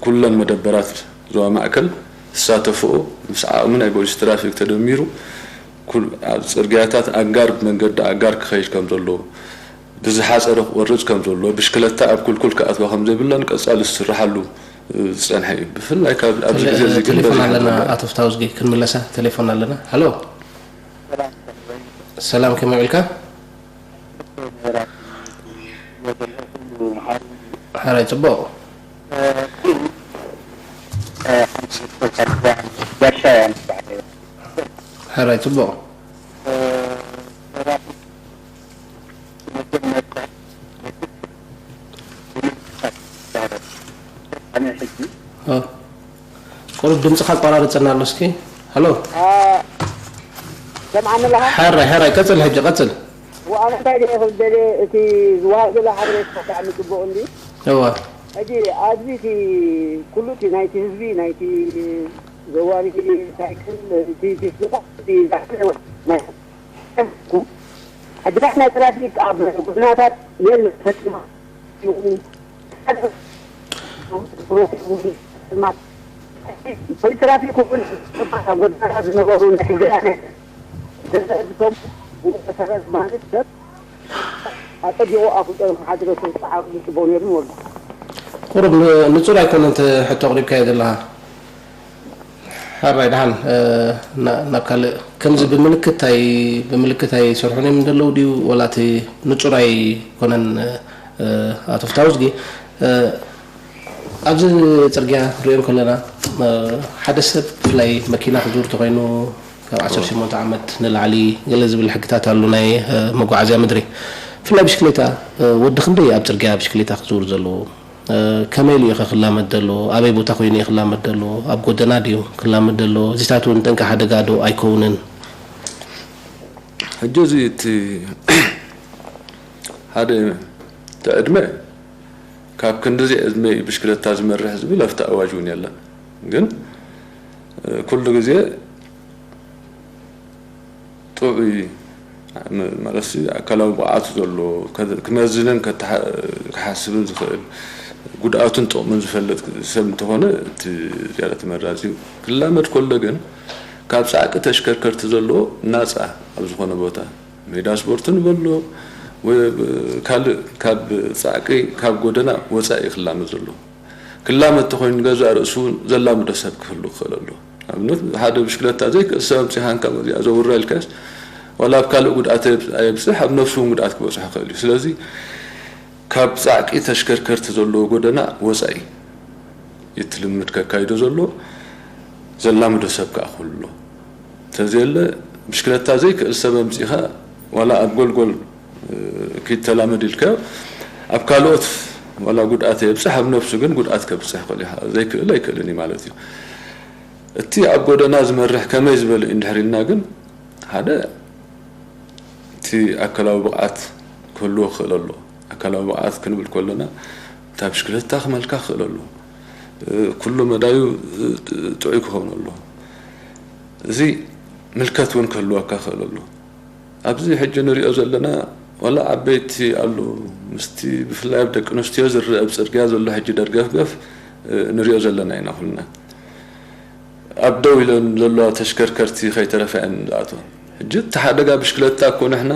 ኩለን መደበራት ዞባ ማእከል ዝሳተፍኦ ምስ ዓቕሚ ናይ ፖሊስ ትራፊክ ተደሚሩ ኣብ ፅርግያታት ኣጋር ብመንገዲ ኣጋር ክኸይድ ከም ዘለዎ ብዝሓፀረ ክቆርፅ ከም ዘለዎ ብሽክለታ ኣብ ኩልኩል ክኣትዋ ከም ዘይብላን ቀፃሊ ዝስርሓሉ ዝፀንሐ እዩ። ብፍላይ ካብ ኣብዚ ግዜ እዚ ግን ቴሌፎን በዚሑ ኣለና ዘሎ። ኣቶ ፍታውዝጊ ክንምለሳ ቴሌፎን ኣለና። ሃሎ ሰላም ከመይ ውዒልካ? ሓራይ ጽቡቕ። ሓራይ ጽቡቕ። ቁሩብ ድምፅኻ ኣቋራርፀና ኣሎ እስኪ። ሃሎ። ሰምዓኒ ኣለኻ? ሓራይ ሓራይ ቀፅል ሕጂ ቀፅል። ወኣነ እንታይ ደየ ክብል ደልየ እቲ ዝወሃብ ዘሎ ሓበሬታ ብጣዕሚ ፅቡቕ እንዲ እዋ። ሕጂ ኣብዚ እቲ ኩሉ እቲ ናይቲ ህዝቢ ናይቲ ዘዋሪ ሳይክል እቲ ፌስቲቫል እቲ ዛዕባ ናይ ሕግታት ናይ ትራፊክ ኣብ ጎደናታት የለ ፈጺማ ትራፊክ እውን ኣብ ጎደናታት ዝነበሩ ናይ ሕግታት ማለት ሰብ ኣጸቢቑ ኣፍልጦ ክሓድረኩም ክዓብሉ ጽቡቕ ነይሩ ንወዱ። ቁሩብ ን- ንጹር ኣይኮነን እቲ ሕቶ ኣቕሪብካዮ ዘለኻ። ሕራይ ደሓን፣ እ፣ ና- ናብ ካልእ ከምዚ ብምልክት ታይ ብምልክት ኣይሰርሑን እዮም እንደለዉ ድዩ፣ ወላ እቲ ንጹር ኣይኮነን? እ፣ ኣቶ ፍታውዝጊ፣ እ፣ ኣብዚ ጽርግያ ንሪኦ ከለና፣ እ፣ ሓደ ሰብ ብፍላይ መኪና ክዝውር ተኾይኑ ካብ ዓሰርተ ሸሞንተ ዓመት ንላዕሊ ገለ ዝብል ሕግታት ኣሉ ናይ፣ እ፣ መጓዓዝያ ምድሪ። ብፍላይ ብሽክሌታ፣ እ፣ ወዲ ክንደይ ኣብ ጽርግያ ብሽክሌታ ክዝውር ዘለዎ? እ፣ ከመይ ኢሉ እዩ ኸ ክላመድ ዘለዎ? ኣበይ ቦታ ኮይኑ እዩ ክላመድ ዘለዎ? ኣብ ጎደና ድዩ ክላመድ ዘለዎ? እዚታት እውን ጠንቂ ሓደጋ ዶ ኣይከውንን? ሕጂ እዚ እቲ ሓደ እቲ ዕድመ ካብ ክንድዚ ዕድመ እዩ ብሽክለታ ዝመርሕ ዝብል ኣብቲ ኣዋጅ እውን የለን። ግን እ፣ ኩሉ ግዜ ጥዑይ ም- ማለት ኣካላዊ ብቕዓቱ ዘሎ ከ- ክመዝንን ከተሓ- ክሓስብን ዝኽእል ጉድኣቱን ጥቕሙን ዝፈልጥ ሰብ እንተኾነ እቲ ዝያዳ ተመራፂ እዩ። ክላመድ ከሎ ግን ካብ ፃዕቂ ተሽከርከርቲ ዘለዎ ናፃ ኣብ ዝኾነ ቦታ ሜዳ ስፖርት ንበሎ ወይ ብ- ካልእ ካብ ፃዕቂ ካብ ጎደና ወፃኢ ክላመድ ዘሎ ክላመድ ተኾይኑ ንገዛእ ርእሱ እውን ዘላምዶ ሰብ ክህሉ ክኽእል ኣሎ። ንኣብነት ሓደ ብሽክለታ ዘይክእል ሰብ ኣምፂኻ እንካ እዚኣ ዘውራ ኢልካስ ዋላ ኣብ ካልእ ጉድኣት ኣየብፅ- ኣየብፅሕ ኣብ ነብሱ እውን ጉድኣት ክበፅሖ ይኽእል እዩ። ስለዚ ካብ ፃዕቂ ተሽከርከርቲ ዘለዎ ጎደና ወፃኢ እቲ ልምምድ ከካይዶ ዘሎ ዘላምዶ ሰብ ከዓ ክህሉ ኣሎ። እንተዘየለ ብሽክለታ ዘይክእል ሰብ ኣምፂኻ ዋላ ኣብ ጎልጎል ኪድ ተላመድ ኢልካዮ ኣብ ካልኦት ዋላ ጉድኣት የብፅሕ ኣብ ነብሱ ግን ጉድኣት ከብፅሕ ይኽእል እዩ። ዘይክእል ኣይክእልን እዩ ማለት እዩ። እቲ ኣብ ጎደና ዝመርሕ ከመይ ዝበለ እዩ እንድሕር ኢልና ግን ሓደ እቲ ኣካላዊ ብቕዓት ክህልዎ ክኽእል ኣሎ። ኣካላዊ ብቕዓት ክንብል ከለና እታ ብሽክለታ ክመልካ ክኽእል ኣሎ። ኩሉ መዳዩ ጥዑይ ክኸውን ኣሎ። እዚ ምልከት እውን ክህልወካ ክኽእል ኣሎ። ኣብዚ ሕጂ ንሪኦ ዘለና ዋላ ዓበይቲ ኣሎ ምስቲ ብፍላይ ኣብ ደቂ ኣንስትዮ ዝረአ ኣብ ፅርግያ ዘሎ ሕጂ ደርገፍገፍ ንሪኦ ዘለና ኢና ኩልና። ኣብ ደው ኢለን ዘለዋ ተሽከርከርቲ ከይተረፋ እየን ዝኣትዋ። ሕጂ እቲ ሓደጋ ብሽክለታ እኮ ንሕና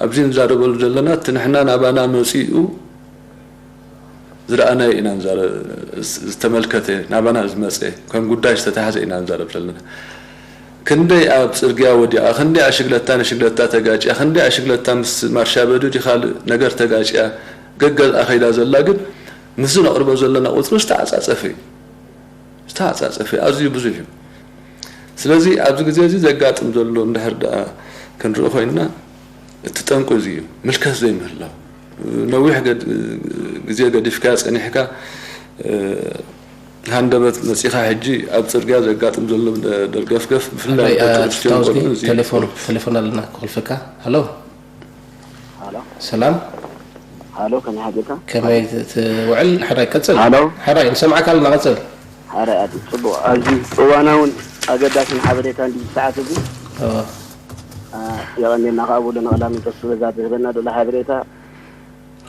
ኣብዚ ንዛረበሉ ዘለና እቲ ንሕና ናባና መፂኡ ዝረኣናዮ ኢና ንዛረብ ዝተመልከተ ናባና ዝመፀ ከም ጉዳይ ዝተታሕዘ ኢና ንዛረብ ዘለና። ክንደይ ኣብ ፅርግያ ወዲቓ፣ ክንደይ ኣሽግለታ ንሽግለታ ተጋጭያ፣ ክንደይ ኣሽግለታ ምስ ማርሻ በዱድ ካልእ ነገር ተጋጭያ ገገዝኣ ከይዳ ዘላ ግን ምስዚ ነቕርቦ ዘለና ቁፅሪ ዝተዓፃፀፈ እዩ። ዝተዓፃፀፈ ኣዝዩ ብዙሕ እዩ። ስለዚ ኣብዚ ግዜ እዚ ዘጋጥም ዘሎ እንድሕር ደኣ ክንርኢ ኮይንና እቲ ጠንቁ እዚ እዩ። ምልከት ዘይምህላው ነዊሕ ግዜ ገዲፍካ ፀኒሕካ ሃንደበት መፂኻ ሕጂ ኣብ ፅርግያ ዘጋጥም ዘሎ ደርገፍገፍ ብፍላይ ደቂ ኣንስትዮ ቆልዑ እዚ ቴሌፎን ኣለና ክኽልፈካ። ሃሎ ሃሎ ሰላም ሃሎ ከመይ ሓዲርካ? ከመይ ትውዕል? ሕራይ ቀፅል። ሃሎ ሕራይ ንሰምዓካ ኣለና ቀፅል። ሓራይ ኣቲ ፅቡቕ ኣዝዩ እዋናውን ኣገዳስን ሓበሬታ እንዲ ሰዓት እዚ እወ። የቐኔልና ከዓ ብሎ ንቐዳሚንጦስ በዛ ዝህበና ዘሎ ሓበሬታ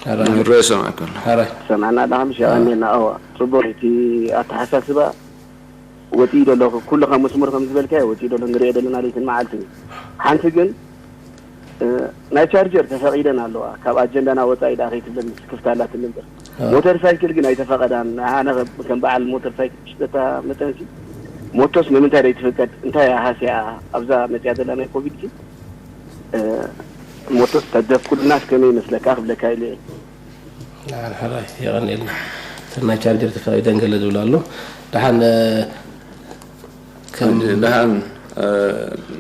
ሕራይ ይረአ ይሰምዓካ ኣሎ። ሕራይ ሰምዓና ኣለኻ ምሽ የቐኔልና እዋ ፅቡቕ እቲ ኣተሓሳስባ ወፂኡ ዘሎ ኩሉ ካብ መስመር ከም ዝበልካዮ ወፂኡ ዘሎ ንሪኦ ዘለና ለይትን መዓልትን እዩ ሓንቲ ግን ናይ ቻርጀር ተፈቒደን ኣለዋ ካብ ኣጀንዳና ወፃኢ ደኣ ከይትብለኒ ክፍታ ኣላትኒ እምበር ሞተር ሳይክል ግን ኣይተፈቐዳን ኣነ ከም በዓል ሞተር ሳይክል ሽጠታ መጠንሲ ሞቶስ ንምንታይ ደይ ትፍቀድ እንታይ እያ ሃስያ ኣብዛ መፅያ ዘላ ናይ ኮቪድ ሲ ሞቶስ ተደፍኩልናስ ከመይ ይመስለካ ክብለካ ኢለ እየ ደሓን ሕራይ የቐንየልና። እተን ናይ ቻርጀር ተፈቒደን ገለ ዝብል ኣሎ። ደሓን ከም ደሓን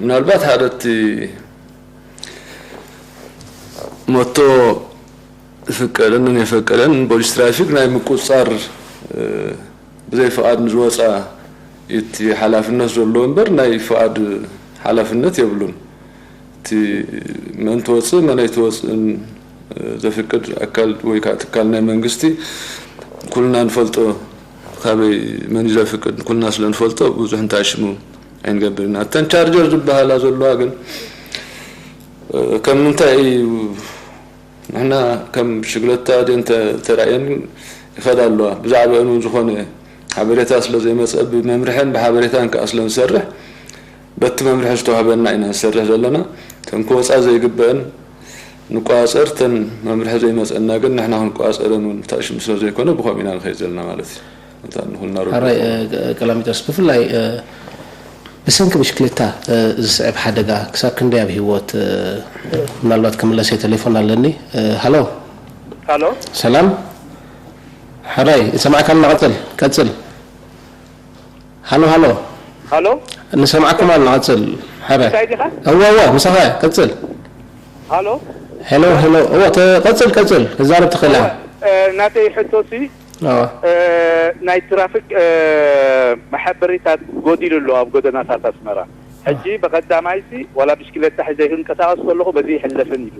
ምናልባት ሓደ እቲ ሞቶ ዝፍቀደንን የፈቀደን ፖሊስ ትራፊክ ናይ ምቁፅፃር ብዘይ ፍቓድ ንዝወፃ እቲ ሓላፍነት ዘለዎ እምበር ናይ ፍቓድ ሓላፍነት የብሉን። እቲ መን ትወፅእ መን ኣይትወፅእን ዘፍቅድ ኣካል ወይ ከዓ ትካል ናይ መንግስቲ ኩልና ንፈልጦ ካበይ መን እዩ ዘፍቅድ ኩልና ስለ ንፈልጦ ብዙሕ እንታይ ሽሙ ኣይንገብር ኢና። እተን ቻርጀር ዝበሃላ ዘለዋ ግን፣ እ፣ ከም ምንታይ እዩ ንሕና ከም ብሽግለታ ድየን ተ-፣ ተራእየን ይኸዳ ኣለዋ። ብዛዕባአን እውን ዝኾነ ሓበሬታ ስለ ዘይመጸ ብመምርሕን ብሓበሬታን ከኣ ስለ ንሰርሕ በቲ መምርሒ ዝተዋህበና ኢና ንሰርሕ ዘለና። እተን ክወጻ ዘይግበአን ንቆጻጸር፣ እተን መምርሒ ዘይመጸና ግን ንሕና ክንቆጻጸረን እውን ታሽም ስለ ዘይኮነ ብኸምኡ ኢና ንኸይድ ዘለና ማለት እዩ። እታ ንኹልና ርድኦ ሕራይ፣ እ፣ ቀላሚጦስ፣ ብፍላይ፣ እ፣ ብሰንኪ ብሽክሌታ፣ እ፣ ዝስዕብ ሓደጋ ክሳብ ክንደይ ኣብ ህይወት፣ እ፣ ምናልባት ክምለሰ ቴሌፎን ኣለኒ። እ፣ ሃሎ። ሃሎ። ሰላም። ሕራይ፣ ይሰማዕካ ኣለና፣ ቀጽል፣ ቀጽል። ሃሎ፣ ሃሎ። ሃሎ። ንሰማዕኩም ኣለና፣ ቀጽል። ሕራይ። እንታይ ዲኻ? እወ፣ እወ፣ ምሳኻ፣ ቀጽል። ሃሎ። ሄሎ፣ ሄሎ። እወ፣ ተ-፣ ቀጽል፣ ቀጽል። ክዛረብ ትኽእል ኢኻ። እወ፣ እ፣ ናተይ ሕቶሲ፣ እወ። እ፣ ናይ ትራፊክ፣ እ፣ መሐበሪታት ጎዲሉ ኣሎ ኣብ ጎደናታት ኣስመራ። ሕጂ ብቐዳማይሲ ዋላ ብሽክለታ ሒዘ ክንቀሳቐስ ከለኹ በዚ ይሕለፍን ኢሉ።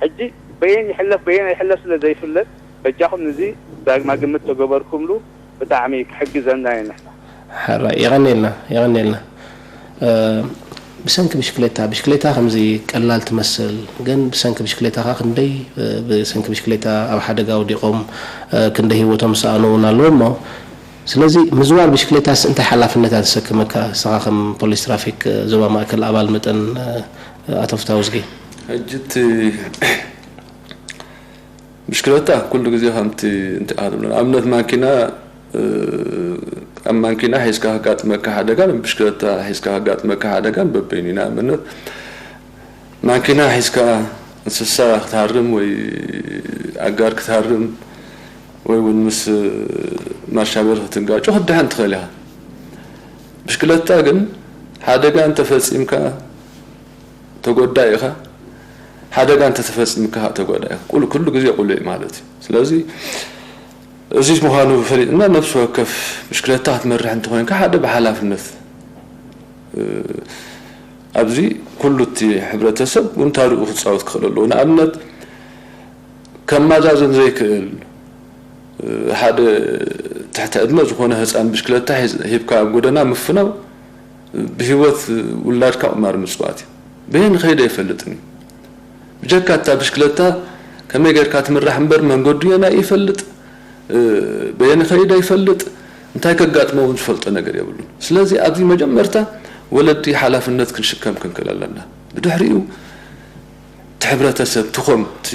ሕጂ በየን ይሕለፍ በየን ኣይሕለፍ ስለ ዘይፍለጥ፣ በጃኹም ንዚ ዳግማ ግምት ተገበርኩምሉ ብጣዕሚ ክሕግዘና እዩ ንሕና። ሕራይ፣ የቐንየልና፣ የቐንየልና። እ፣ ብሰንኪ ብሽክሌታ፣ ብሽክሌታ ከምዚ ቀላል ትመስል፣ ግን ብሰንኪ ብሽክሌታ ኸኣ ክንደይ፣ እ፣ ብሰንኪ ብሽክሌታ ኣብ ሓደጋ ወዲቖም፣ እ፣ ክንደይ ህይወቶም ዝሰኣኑ እውን ኣለዉ እሞ፣ ስለዚ ምዝዋር ብሽክሌታስ እንታይ ሓላፍነት እያ ተሰክመካ? ንስኻ ከም ፖሊስ ትራፊክ፣ እ፣ ዞባ ማእከል ኣባል መጠን፣ እ፣ ኣቶ ፍትሃውዝጊ። ሕጂ እቲ ብሽክለታ ኩሉ ግዜ ከምቲ እንታይ ኢኻ ትብሎ፣ ንኣብነት ማኪና፣ እ፣ ኣብ ማኪና ሒዝካ ከጋጥመካ ሓደጋን ብሽክለታ ሒዝካ ከጋጥመካ ሓደጋን በበይኑ እዩ። ንኣብነት ማኪና ሒዝካ እንስሳ ክትሃርም ወይ ኣጋር ክትሃርም ወይ እውን ምስ ማርሻቤር ክትጋጮ ክትድሕን ትኽእል ኢኻ። ብሽክለታ ግን ሓደጋ እንተፈጺምካ ተጎዳኢ ኢኻ፣ ሓደጋ እንተተፈጺምካ ኸኣ ተጎዳኢ ኢኻ። ኩሉ፣ ኩሉ ግዜ ቁሉዕ ማለት እዩ። ስለዚ እዚ ምዃኑ ፈሊጥና ነፍሲ ወከፍ ብሽክለታ ክትመርሕ እንተኾይንካ ሓደ ብሓላፍነት፣ እ፣ ኣብዚ ኩሉ እቲ ሕብረተሰብ እውን ታርኡ ክጻወት ክኽእል ኣለዎ። ንኣብነት ከማዛዝን ዘይክእል፣ እ፣ ሓደ ትሕቲ ዕድመ ዝኾነ ህጻን ብሽክለታ ሒዝ-፣ ሂብካ ኣብ ጎደና ምፍናው ብህይወት ውላድካ ቁማር ምጽዋት እዩ። በየን ኸይደ ኣይፈልጥን እዩ። ብጀካ እታ ብሽክለታ ከመይ ጌርካ ትምራሕ እምበር መንገዱ የናይ ይፈልጥ፣ እ፣ በየን ኸይደ ይፈልጥ፣ እንታይ ከጋጥሞ እውን ዝፈልጦ ነገር የብሉን። ስለዚ ኣብዚ መጀመርታ ወለዲ ሓላፍነት ክንሽከም ክንክእል ኣለና። ብድሕሪኡ እቲ ሕብረተሰብ ትኾም፣ እቲ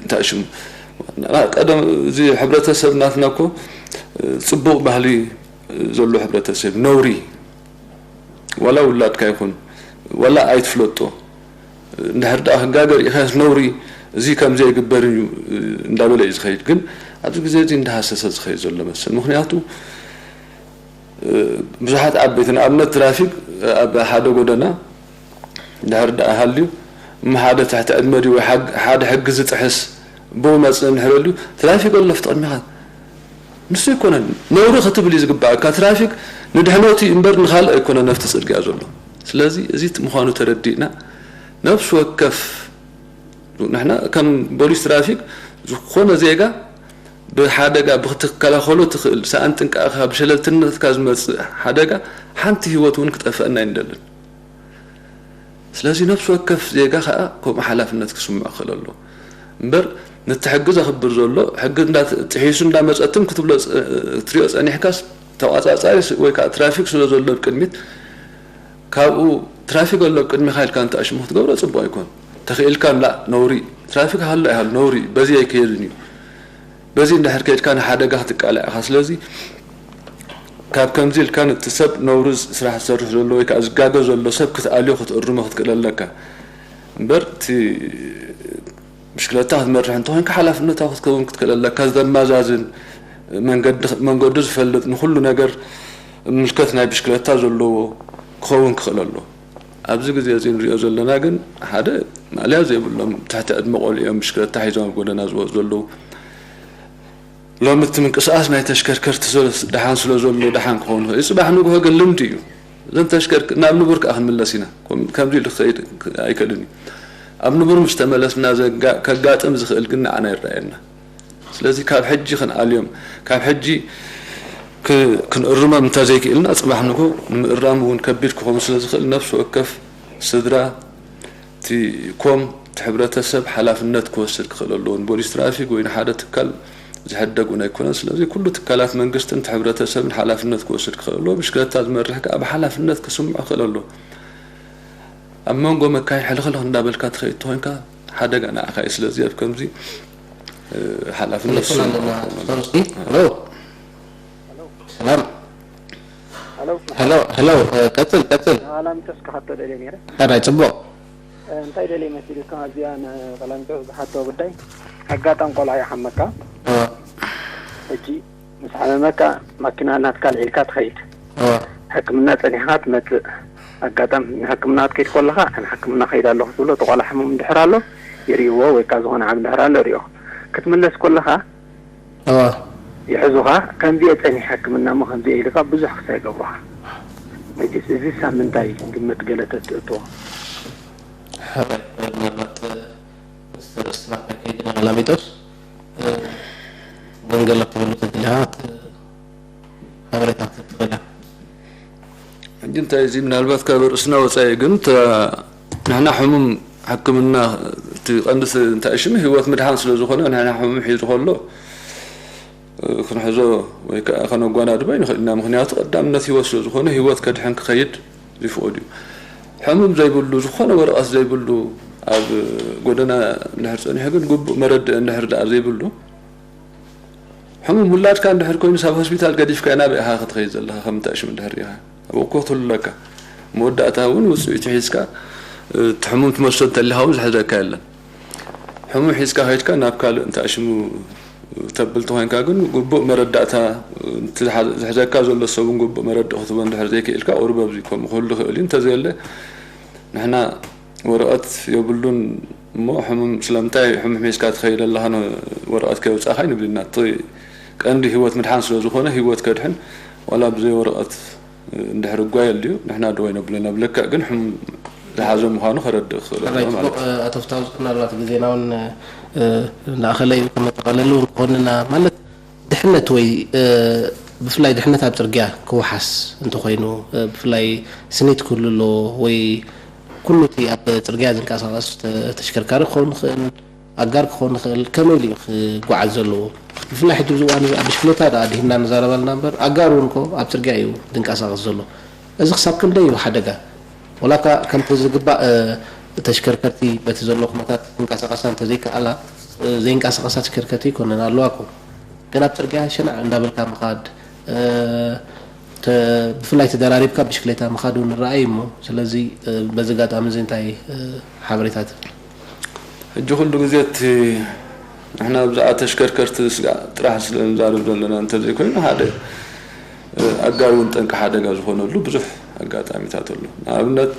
እንታይ ሽሙ፣ ቀደም እዚ ሕብረተሰብ ናትና እኮ ጽቡቕ ባህሊ ዘሎ ሕብረተሰብ፣ ነውሪ ዋላ ውላድካ ይኹን ዋላ ኣይትፍለጦ፣ እንድሕር ደኣ ክጋገ ርኢኻስ ነውሪ፣ እዚ ከምዚ ኣይግበርን እዩ እንዳበለ እዩ ዝኸይድ። ግን ኣብዚ ግዜ እዚ እንዳሃሰሰ ዝኸይድ ዘሎ መስል። ምኽንያቱ ብዙሓት ዓበይቲ፣ ንኣብነት ትራፊክ ኣብ ሓደ ጎደና እንድሕር ደኣ ሃልዩ፣ እሞ ሓደ ትሕቲ ዕድመ ድዩ ወይ ሓግ-፣ ሓደ ሕጊ ዝጥሕስ ብኡ መጽእ እንድሕር ኣልዩ፣ ትራፊክ ኣሎ ኣብቲ ቅድሚኻ። ንሱ ኣይኮነን ነውሪ ክትብል እዩ ዝግባኣካ። ትራፊክ ንድሕነቱ እዩ እምበር ንኻልእ ኣይኮነን ኣብቲ ጽርግያ ዘሎ። ስለዚ እዚ ምዃኑ ተረዲእና፣ ነፍሲ ወከፍ ንሕና ከም ፖሊስ ትራፊክ ዝኾነ ዜጋ ብሓደጋ ብክትከላኸሎ ትኽእል ሰኣን ጥንቃቐኻ ብሸለልትነትካ ዝመጽእ ሓደጋ ሓንቲ ህይወት እውን ክጠፍአና ኣይንደልን። ስለዚ ነፍሲ ወከፍ ዜጋ ኸኣ ከምኡ ሓላፍነት ክስምዖ ክኽእል ኣለዎ። እምበር ነቲ ሕጊ ዘኽብር ዘሎ፣ ሕጊ እንዳ-፣ ጥሒሱ እንዳመጸ ትም ክትብሎ ጸ-፣ ክትሪኦ ጸኒሕካስ ተቋጻጻሪ ስ-፣ ወይ ከኣ ትራፊክ ስለ ዘሎ ኣብ ቅድሚት ካብኡ ትራፊክ ኣሎ ኣብ ቅድሚኻ ኢልካ እንተ ኣሽሙ ክትገብሮ ጽቡቕ ኣይኮን። ተኽኢልካ እምላ ነውሪ፣ ትራፊክ ሃሎ ኣይሃሎ ነውሪ፣ በዚ ኣይከየድን እዩ። በዚ እንድሕር ከይድካ ንሓደጋ ክትቃላዕ ኢኻ። ስለዚ ካብ ከምዚ ኢልካ ነቲ ሰብ ነውሪ ስራሕ ዝሰርሕ ዘሎ ወይ ከኣ ዝጋገ ዘሎ ሰብ ክትኣልዮ ክትእርሞ ክትክእል ኣለካ። እምበር እቲ ብሽክለታ ክትመርሕ እንተኾይንካ ሓላፍነታዊ ክትከውን ክትክእል ኣለካ። ዘማዛዝን መንገዲ፣ መንገዱ ዝፈልጥ ንኹሉ ነገር ምልከት ናይ ብሽክለታ ዘለዎ ክኸውን ክኽእል ኣለዎ። ኣብዚ ግዜ እዚ ንሪኦ ዘለና ግን ሓደ ማእለያ ዘይብሎም ትሕቲ ዕድመ ቆልዑ እዮም ብሽክለታ ሒዞም ኣብ ጎደና ዝወፁ ዘለዉ። ሎሚ እቲ ምንቅስቓስ ናይ ተሽከርከርቲ ስለ-፣ ደሓን ስለ ዘሎ ደሓን ክኸውን ይኽእል እዩ። ጽባሕ ንግሆ ግን ልምዲ እዩ። እዘን ተሽከርክ-፣ ናብ ንቡር ከኣ ክንምለስ ኢና። ከም-፣ ከምዚ ኢሉ ክኸይድ ኣይክእልን እዩ። ኣብ ንቡር ምስ ተመለስና ዘጋ-፣ ከጋጥም ዝኽእል ግን ንዓና ይረኣየና። ስለዚ ካብ ሕጂ ክንኣልዮም፣ ካብ ሕጂ ክ-፣ ክንእርሞም እንተዘይክእልና፣ ጽባሕ ንግሆ ንምእራም እውን ከቢድ ክኸውን ስለ ዝኽእል፣ ነፍሲ ወከፍ ስድራ፣ እቲ ኮም፣ እቲ ሕብረተሰብ ሓላፍነት ክወስድ ክኽእል ኣለዎ። ንፖሊስ ትራፊክ ወይ ንሓደ ትካል ዝሕደግ እውን ኣይኮነን። ስለዚ ኩሉ ትካላት መንግስትን እቲ ሕብረተሰብን ሓላፍነት ክወስድ ክኽእል ኣለዎ። ብሽክለታ ዝመርሕ ከኣ ብሓላፍነት ክስምዖ ክኽእል ኣለዎ። ኣብ መንጎ መካይን ሕልኽልኽ እንዳበልካ ትኸይድ ተኾይንካ ሓደጋ ንዓኻ እዩ። ስለዚ ኣብ ከምዚ፣ እ፣ ሓላፍነት ቴሌፎን ኣለና። ዝስምዖ ክኸውን ኣለዎ። ሶርስቲ። ሄሎ። ሰላም። ሄሎ። ሄሎ፣ ሄሎ፣ እ፣ ቀጽል፣ ቀጽል። ንኣላሚቶስ ክሓቶ ደልየ ነይረ። ሕራይ፣ ጽቡቕ። እ፣ እንታይ ደልየ መሲልካ፣ እዚኣ ንቀላሚቶስ ዝሓቶ ጉዳይ፣ ኣጋጣም ቆልዓ ይሓመካ። እ። ሕጂ ምስ ሓመመካ፣ ማኪና ናትካ ኣልዒልካ ትኸይድ። እ። ሕክምና ጸኒሕካ ትመጽእ። ኣጋጣም ንሕክምና ክትከይድ ከለኻ፣ "ኣነ ሕክምና ከይድ ኣለኹ" ትብሎ፣ እቲ ቆልዓ ሕሙም እንድሕር ኣሎ፣ ይርእይዎ፣ ወይ ከኣ ዝኾነ ዓብ እንድሕር ኣሎ፣ ይርእዮ። ክትምለስ ከለኻ፣ እዋ። ይሕዙኻ፣ "ከምዚ እየ ጸኒሐ ሕክምና እሞ ከምዚ እየ" ኢልካ ብዙሕ ክሳይ ይገብሩኻ። መቸስ እዚ ሳብ ምንታይ ግምት ገለ ተትእትዎ? ሕራይ፣ ምናልባት፣ እ፣ ምስ ርእስና ከይድና ላሚጦስ፣ እ፣ ግን ገለ ክትብሉ ተደሊኻ፣ እ፣ ሓበሬታ ክትህብ ትኽእል ኢኻ። ሕጂ እንታይ እዚ ምናልባት ካብ ርእስና ወጻኢ ግን፣ ተ-፣ ንሕና ሕሙም ሕክምና እቲ ቀንዲ ስ-፣ እንታይ ሽም ህይወት ምድሓን ስለ ዝኾነ፣ ንሕና ሕሙም ሒዙ ከሎ፣ እ፣ ክንሕዞ ወይ ከኣ ከነጓናድቦ ኣይንኽእል ኢና። ምኽንያቱ ቀዳምነት ህይወት ስለ ዝኾነ፣ ህይወት ከድሕን ክኸይድ ዝፍቐድ እዩ። ሕሙም ዘይብሉ፣ ዝኾነ ወረቐት ዘይብሉ ኣብ ጎደና እንድሕር ጸኒሑ ግን ግቡእ መረድእ እንድሕር ደኣ ዘይብሉ፣ ሕሙም ውላድካ እንድሕር ኮይኑ፣ ሳብ ሆስፒታል ገዲፍካዮ ናበይ ኢኻ ክትኸይድ ዘለኻ? ከም እንታይ ሽም እንድሕር ርኢኻ? ኣብ እኮ ክትህሉ ኣለካ። መወዳእታ እውን ውጽኢቱ ሒዝካ፣ እቲ ሕሙም ትመልሶ እንተሊኻ እውን ዝሕዘካ የለን። ሕሙም ሒዝካ ከይድካ ናብ ካልእ እንታይ ሽሙ ተብል ተኾይንካ ግን፣ ግቡእ መረዳእታ፣ እቲ ዝሓ-፣ ዝሕዘካ ዘሎ ሰብ እውን ግቡእ መረድእ ክትህቦ እንድሕር ዘይክኢልካ፣ ቁሩብ ኣብዚ ከምኡ ክህሉ ይኽእል እዩ። እንተዘየለ፣ ንሕና ወረቐት የብሉን እሞ፣ ሕሙም ስለምንታይ ሕሙም ሒዝካ ትኸይድ ኣለኻ፣ ን-፣ ወረቐት ከየውጻእኻ ኣይንብልን ኢና። እቲ ቀንዲ ህይወት ምድሓን ስለ ዝኾነ፣ ህይወት ከድሕን ዋላ ብዘይ ወረቐት እንድሕር እጓ የልዩ፣ ንሕና ደው ኣይነብልን። ኣብ ልክዕ ግን ሕሙም ዝሓዞ ምዃኑ ከረድእ ክኽእል ሕራይ፣ ኣለዎ ማለት ጽቡቕ፣ እዩ። እ፣ ኣቶ ፍታውስ፣ ምናልባት ግዜና እውን፣ እ፣ እናኣኸለ እዩ። ከመጠቓለሉ እንኮንና ማለት ድሕነት ወይ፣ እ፣ ብፍላይ ድሕነት ኣብ ጽርግያ ክወሓስ እንተኾይኑ፣ እ፣ ብፍላይ ስኒት ክህሉ ኣለዎ ወይ ኩሉ እቲ ኣብ ጽርግያ ዝንቀሳቐስ ተ-፣ ተሽከርካሪ ክኸውን ይኽእል፣ ኣጋር ክኸውን ይኽእል፣ ከመይ ኢሉ እዩ ክጓዓዝ ዘለዎ? ብፍላይ ሕጂ ኣብዚ እዋን እዚ ኣብ ብሽክሌታ ደኣ ድሂና ንዛረበልና እምበር፣ ኣጋር እውን እኮ ኣብ ጽርግያ እዩ ዝንቀሳቐስ ዘሎ። እዚ ክሳብ ክንደይ እዩ ሓደጋ? ወላካ ከምቲ ዝግባእ፣ እ፣ ተሽከርከርቲ በቲ ዘሎ ኩነታት ክንቀሳቐሳ እንተዘይከኣላ፣ እ፣ ዘይንቀሳቐሳ ተሽከርከርቲ ይኮነን ኣለዋ እኮ። ግን ኣብ ጽርግያ ሸናዕ እንዳበልካ ምኻድ፣ እ፣ ተ-፣ ብፍላይ ተደራሪብካ ብሽክሌታ ምኻድ እውን ይረኣይ እሞ፣ ስለዚ፣ እ፣ በዚ ኣጋጣሚ እዚ እንታይ፣ እ፣ ሓበሬታ ትህብ? ሕጂ ኩሉ ግዜ እቲ ንሕና ብዛዕባ ተሽከርከርቲ ስጋዕ ጥራሕ ስለ ንዛረብ ዘለና እንተዘይኮይኑ፣ ሓደ፣ እ፣ ኣጋር እውን ጠንቂ ሓደጋ ዝኾነሉ ብዙሕ ኣጋጣሚታት ኣሎ። ንኣብነት፣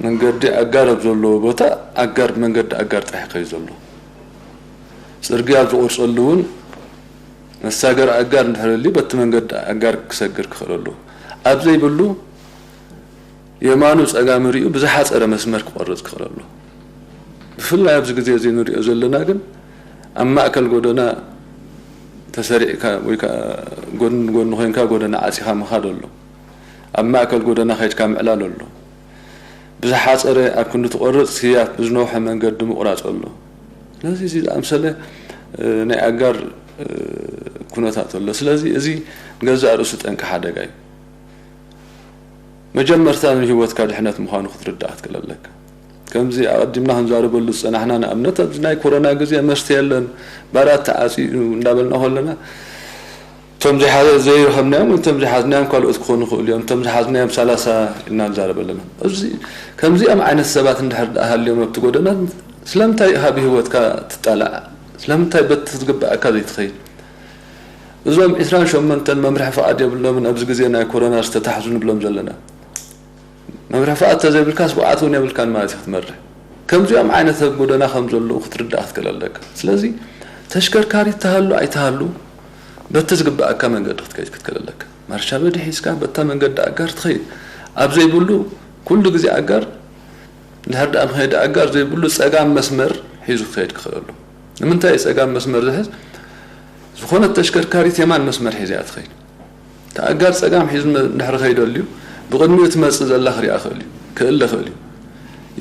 መንገዲ ኣጋር ኣብ ዘለዎ ቦታ ኣጋር ብመንገዲ ኣጋር ጥራሕ ይኸይድ ዘሎ። ጽርግያ ኣብ ዝቖርጸሉ እውን መሳገሪ ኣጋር እንድሕር ህልዩ በቲ መንገዲ ኣጋር ክሰግር ክኽእል ኣለዎ። ኣብ ዘይብሉ የማኑ ጸጋሙ ሪኡ ብዝሓጸረ መስመር ክቖርጽ ክኽእል ኣለዎ። ብፍላይ ኣብዚ ግዜ እዚ ንሪኦ ዘለና ግን ኣብ ማእከል ጎደና ተሰሪዕካ ወይ ከኣ ጎኒ ንጎኒ ኮይንካ ጎደና ዓጺኻ ምኻድ ኣሎ። ኣብ ማእከል ጎደና ከይድካ ምዕላል ኣሎ። ብዝሓጸረ ኣብ ክንዲ ትቖርጽ ህያብ ብዝነውሐ መንገዲ ምቑራጽ ኣሎ። ስለዚ እዚ ዝኣምሰለ፣ እ፣ ናይ ኣጋር፣ እ፣ ኩነታት ኣሎ። ስለዚ እዚ ንገዛእ ርእሱ ጠንቂ ሓደጋ እዩ። መጀመርታ ንህይወትካ ድሕነት ምዃኑ ክትርዳእ ክትክእል ኣለካ። ከምዚ ኣቐዲምና ክንዛረበሉ ዝጸናሕና፣ ንኣብነት ኣብዚ ናይ ኮሮና ግዜ መስተ የለን፣ ባራት ተዓጽዩ እንዳበልና ከለና፣ እቶም ዘይሓዘ-፣ ዘይረኸብናዮም ወይ እቶም ዘይሓዝናዮም ካልኦት ክኾኑ ይኽእሉ እዮም። እቶም ዝሓዝናዮም ሰላሳ ኢና ንዛረብ ኣለና። እዚ፣ ከምዚኦም ዓይነት ሰባት እንድሕር ደኣ ሃልዮም ኣብቲ ጎደና፣ ስለምንታይ ኢኻ ብህይወትካ ትጣላዕ? ስለምንታይ በቲ ዝግብኣካ ዘይትኸይድ? እዞም ዒስራን ሸሞንተን መምርሒ ፍቓድ የብሎምን ኣብዚ ግዜ ናይ ኮሮና ዝተታሕዙ ንብሎም ዘለና። መምርሒ ፍቓድ ተዘይብልካስ ብቕዓት እውን የብልካን ማለት እዩ ክትመርሕ። ከምዚኦም ዓይነት ሰብ ጎደና ከም ዘለዉ ክትርዳእ ክትክእል ኣለካ። ስለዚ ተሽከርካሪት ትሃሉ ኣይትሃሉ በቲ ዝግብኣካ መንገዲ ክትከይድ ክትክእል ኣለካ። ማርሻ በዲ ሒዝካ በታ መንገዲ ኣጋር ትኸይድ። ኣብ ዘይብሉ ኩሉ ግዜ ኣጋር እንድሕር ደኣ ምኸደ ኣጋር ዘይብሉ ጸጋም መስመር ሒዙ ክኸይድ ክኽእል ኣሎ። ንምንታይ እዩ ጸጋም መስመር ዝሕዝ? ዝኾነት ተሽከርካሪት የማን መስመር ሒዛ እያ ትኸይድ። እቲ ኣጋር ጸጋም ሒዙ እንድሕሪ ከይደልዩ፣ ብቕድሚኡ ትመጽእ ዘላ ክሪኣ ክእል እዩ፣ ክእለ ክእል እዩ።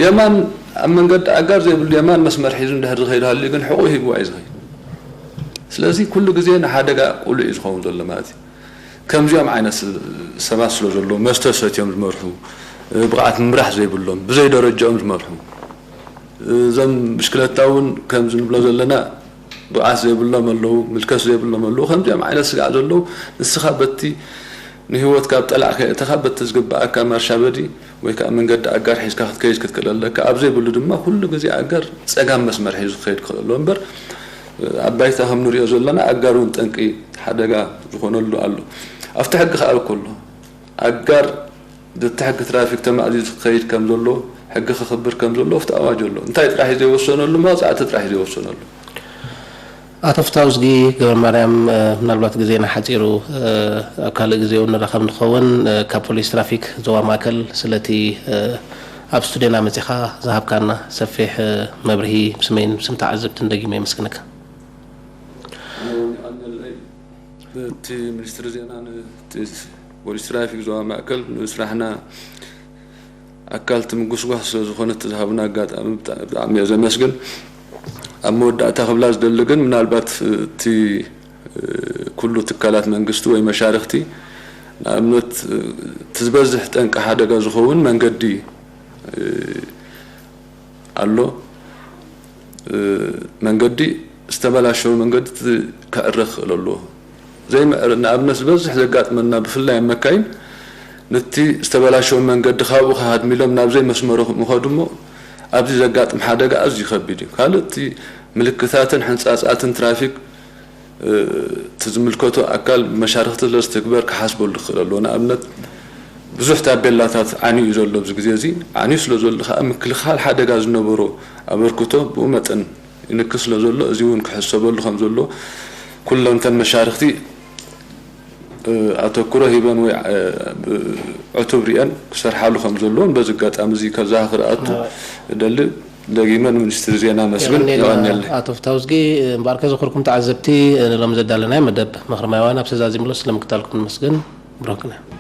የማን፣ ኣብ መንገዲ ኣጋር ዘይብሉ የማን መስመር ሒዙ እንድሕሪ ዝኸይድ ሃልዩ ግን ሕቑኡ ሂብዋ እዩ ዝኸይድ። ስለዚ ኩሉ ግዜ ንሓደጋ ቁሉዕ እዩ ዝኸውን ዘሎ ማለት እዩ። ከምዚኦም ዓይነት ሰባት ስለ ዘለዉ፣ መስተ ሰትዮም ዝመርሑ፣ ብቕዓት ምምራሕ ዘይብሎም፣ ብዘይ ደረጃኦም ዝመርሑ፣ እዞም ብሽክለታ እውን ከምዚ ንብሎ ዘለና ብቕዓት ዘይብሎም ኣለዉ፣ ምልከት ዘይብሎም ኣለዉ። ከምዚኦም ዓይነት ስጋዕ ዘለዉ፣ ንስኻ በቲ ንህይወትካ ኣብ ጠላዕ ከየእተኻ፣ በቲ ዝግብኣካ ማርሻ በዲ ወይ ከዓ መንገዲ ኣጋር ሒዝካ ክትከይድ ክትክእል ኣለካ። ኣብ ዘይብሉ ድማ ኩሉ ግዜ ኣጋር ጸጋም መስመር ሒዙ ክኸይድ ክኽእል ኣለዎ እምበር፣ ኣብ ባይታ ከም ንሪኦ ዘለና ኣጋር እውን ጠንቂ ሓደጋ ዝኾነሉ ኣሎ። ኣብቲ ሕጊ ክኣል ከሎ ኣጋር በቲ ሕጊ ትራፊክ ተማእዚዙ ክኸይድ ከም ዘሎ፣ ሕጊ ክኽብር ከም ዘሎ ኣብቲ ኣዋጅ ኣሎ። እንታይ ጥራሕ እዩ ዘይወሰነሉ? መቕጻዕቲ ጥራሕ እዩ ዘይወሰነሉ። ኣቶ ፍታውዝጊ ገብረ ማርያም፣ እ፣ ምናልባት ግዜና ሓጺሩ፣ እ፣ ኣብ ካልእ ግዜ እውን ንራኸብ ንኸውን። እ፣ ካብ ፖሊስ ትራፊክ ዞባ ማእከል ስለቲ፣ እ፣ ኣብ ስቱድዮና መጺኻ ዝሃብካና ሰፊሕ፣ እ፣ መብርሂ ብስመይን ብስም ተዓዘብትን ደጊመ የመስግነካ። እቲ ሚኒስትሪ ዜና፣ እቲ ፖሊስ ትራፊክ ዞባ ማእከል ንስራሕና ኣካል እቲ ምጉስጓስ ስለ ዝኾነ እቲ ዝሃቡና ኣጋጣሚ ብጣ-፣ ብጣዕሚ እየ ዘመስግን። ኣብ መወዳእታ ክብላ ዝደሊ ግን ምናልባት እቲ ኩሉ ትካላት መንግስቲ ወይ መሻርኽቲ ንኣብነት እቲ ዝበዝሕ ጠንቂ ሓደጋ ዝኸውን መንገዲ ኣሎ። መንገዲ ዝተበላሸወ መንገዲ ክዕረ ክኽእል ኣለዎ። ዘይምዕረ ንኣብነት ዝበዝሕ ዘጋጥመና ብፍላይ ኣብ መካይን ነቲ ዝተበላሸወ መንገዲ ካብኡ ከሃድም ኢሎም ናብ ዘይመስመሮም ይኸዱ እሞ ኣብዚ ዘጋጥም ሓደጋ ኣዝዩ ከቢድ እዩ። ካልእ እቲ ምልክታትን ሕንፃፃትን ትራፊክ እቲ ዝምልከቶ ኣካል መሻርኽቲ ስለ ዝትግበር ክሓስበሉ ክኽእል ኣለዎ። ንኣብነት ብዙሕ ታቤላታት ዓንዩ እዩ ዘሎ ኣብዚ ግዜ እዚ። ዓንዩ ስለ ዘሎ ከዓ ምክልኻል ሓደጋ ዝነበሮ ኣበርክቶ ብኡ መጠን ይንክስ ስለ ዘሎ እዚ እውን ክሕሰበሉ ከም ዘሎ ኩሎም እተን መሻርኽቲ ኣተኩሮ ሂበን ወይ ዕቱብ ሪአን ክሰርሓሉ ከም ዘለዎን በዚ ኣጋጣሚ እዚ ከዛኽር ኣቱ እደሊ። ደጊመ ንሚኒስትሪ ዜና መስግን። የቐንየለይ። የቐንየለይ። ኣቶ ፍታውዝጊ፣ እምበኣር ከዘኽርኩም ተዓዘብቲ፣ ንሎም ዘዳለናዮ መደብ ምኽሪ ማይዋን ኣብ ሰዛዚምሎ ስለምክታልኩም ንመስግን። ብሩክ ግና።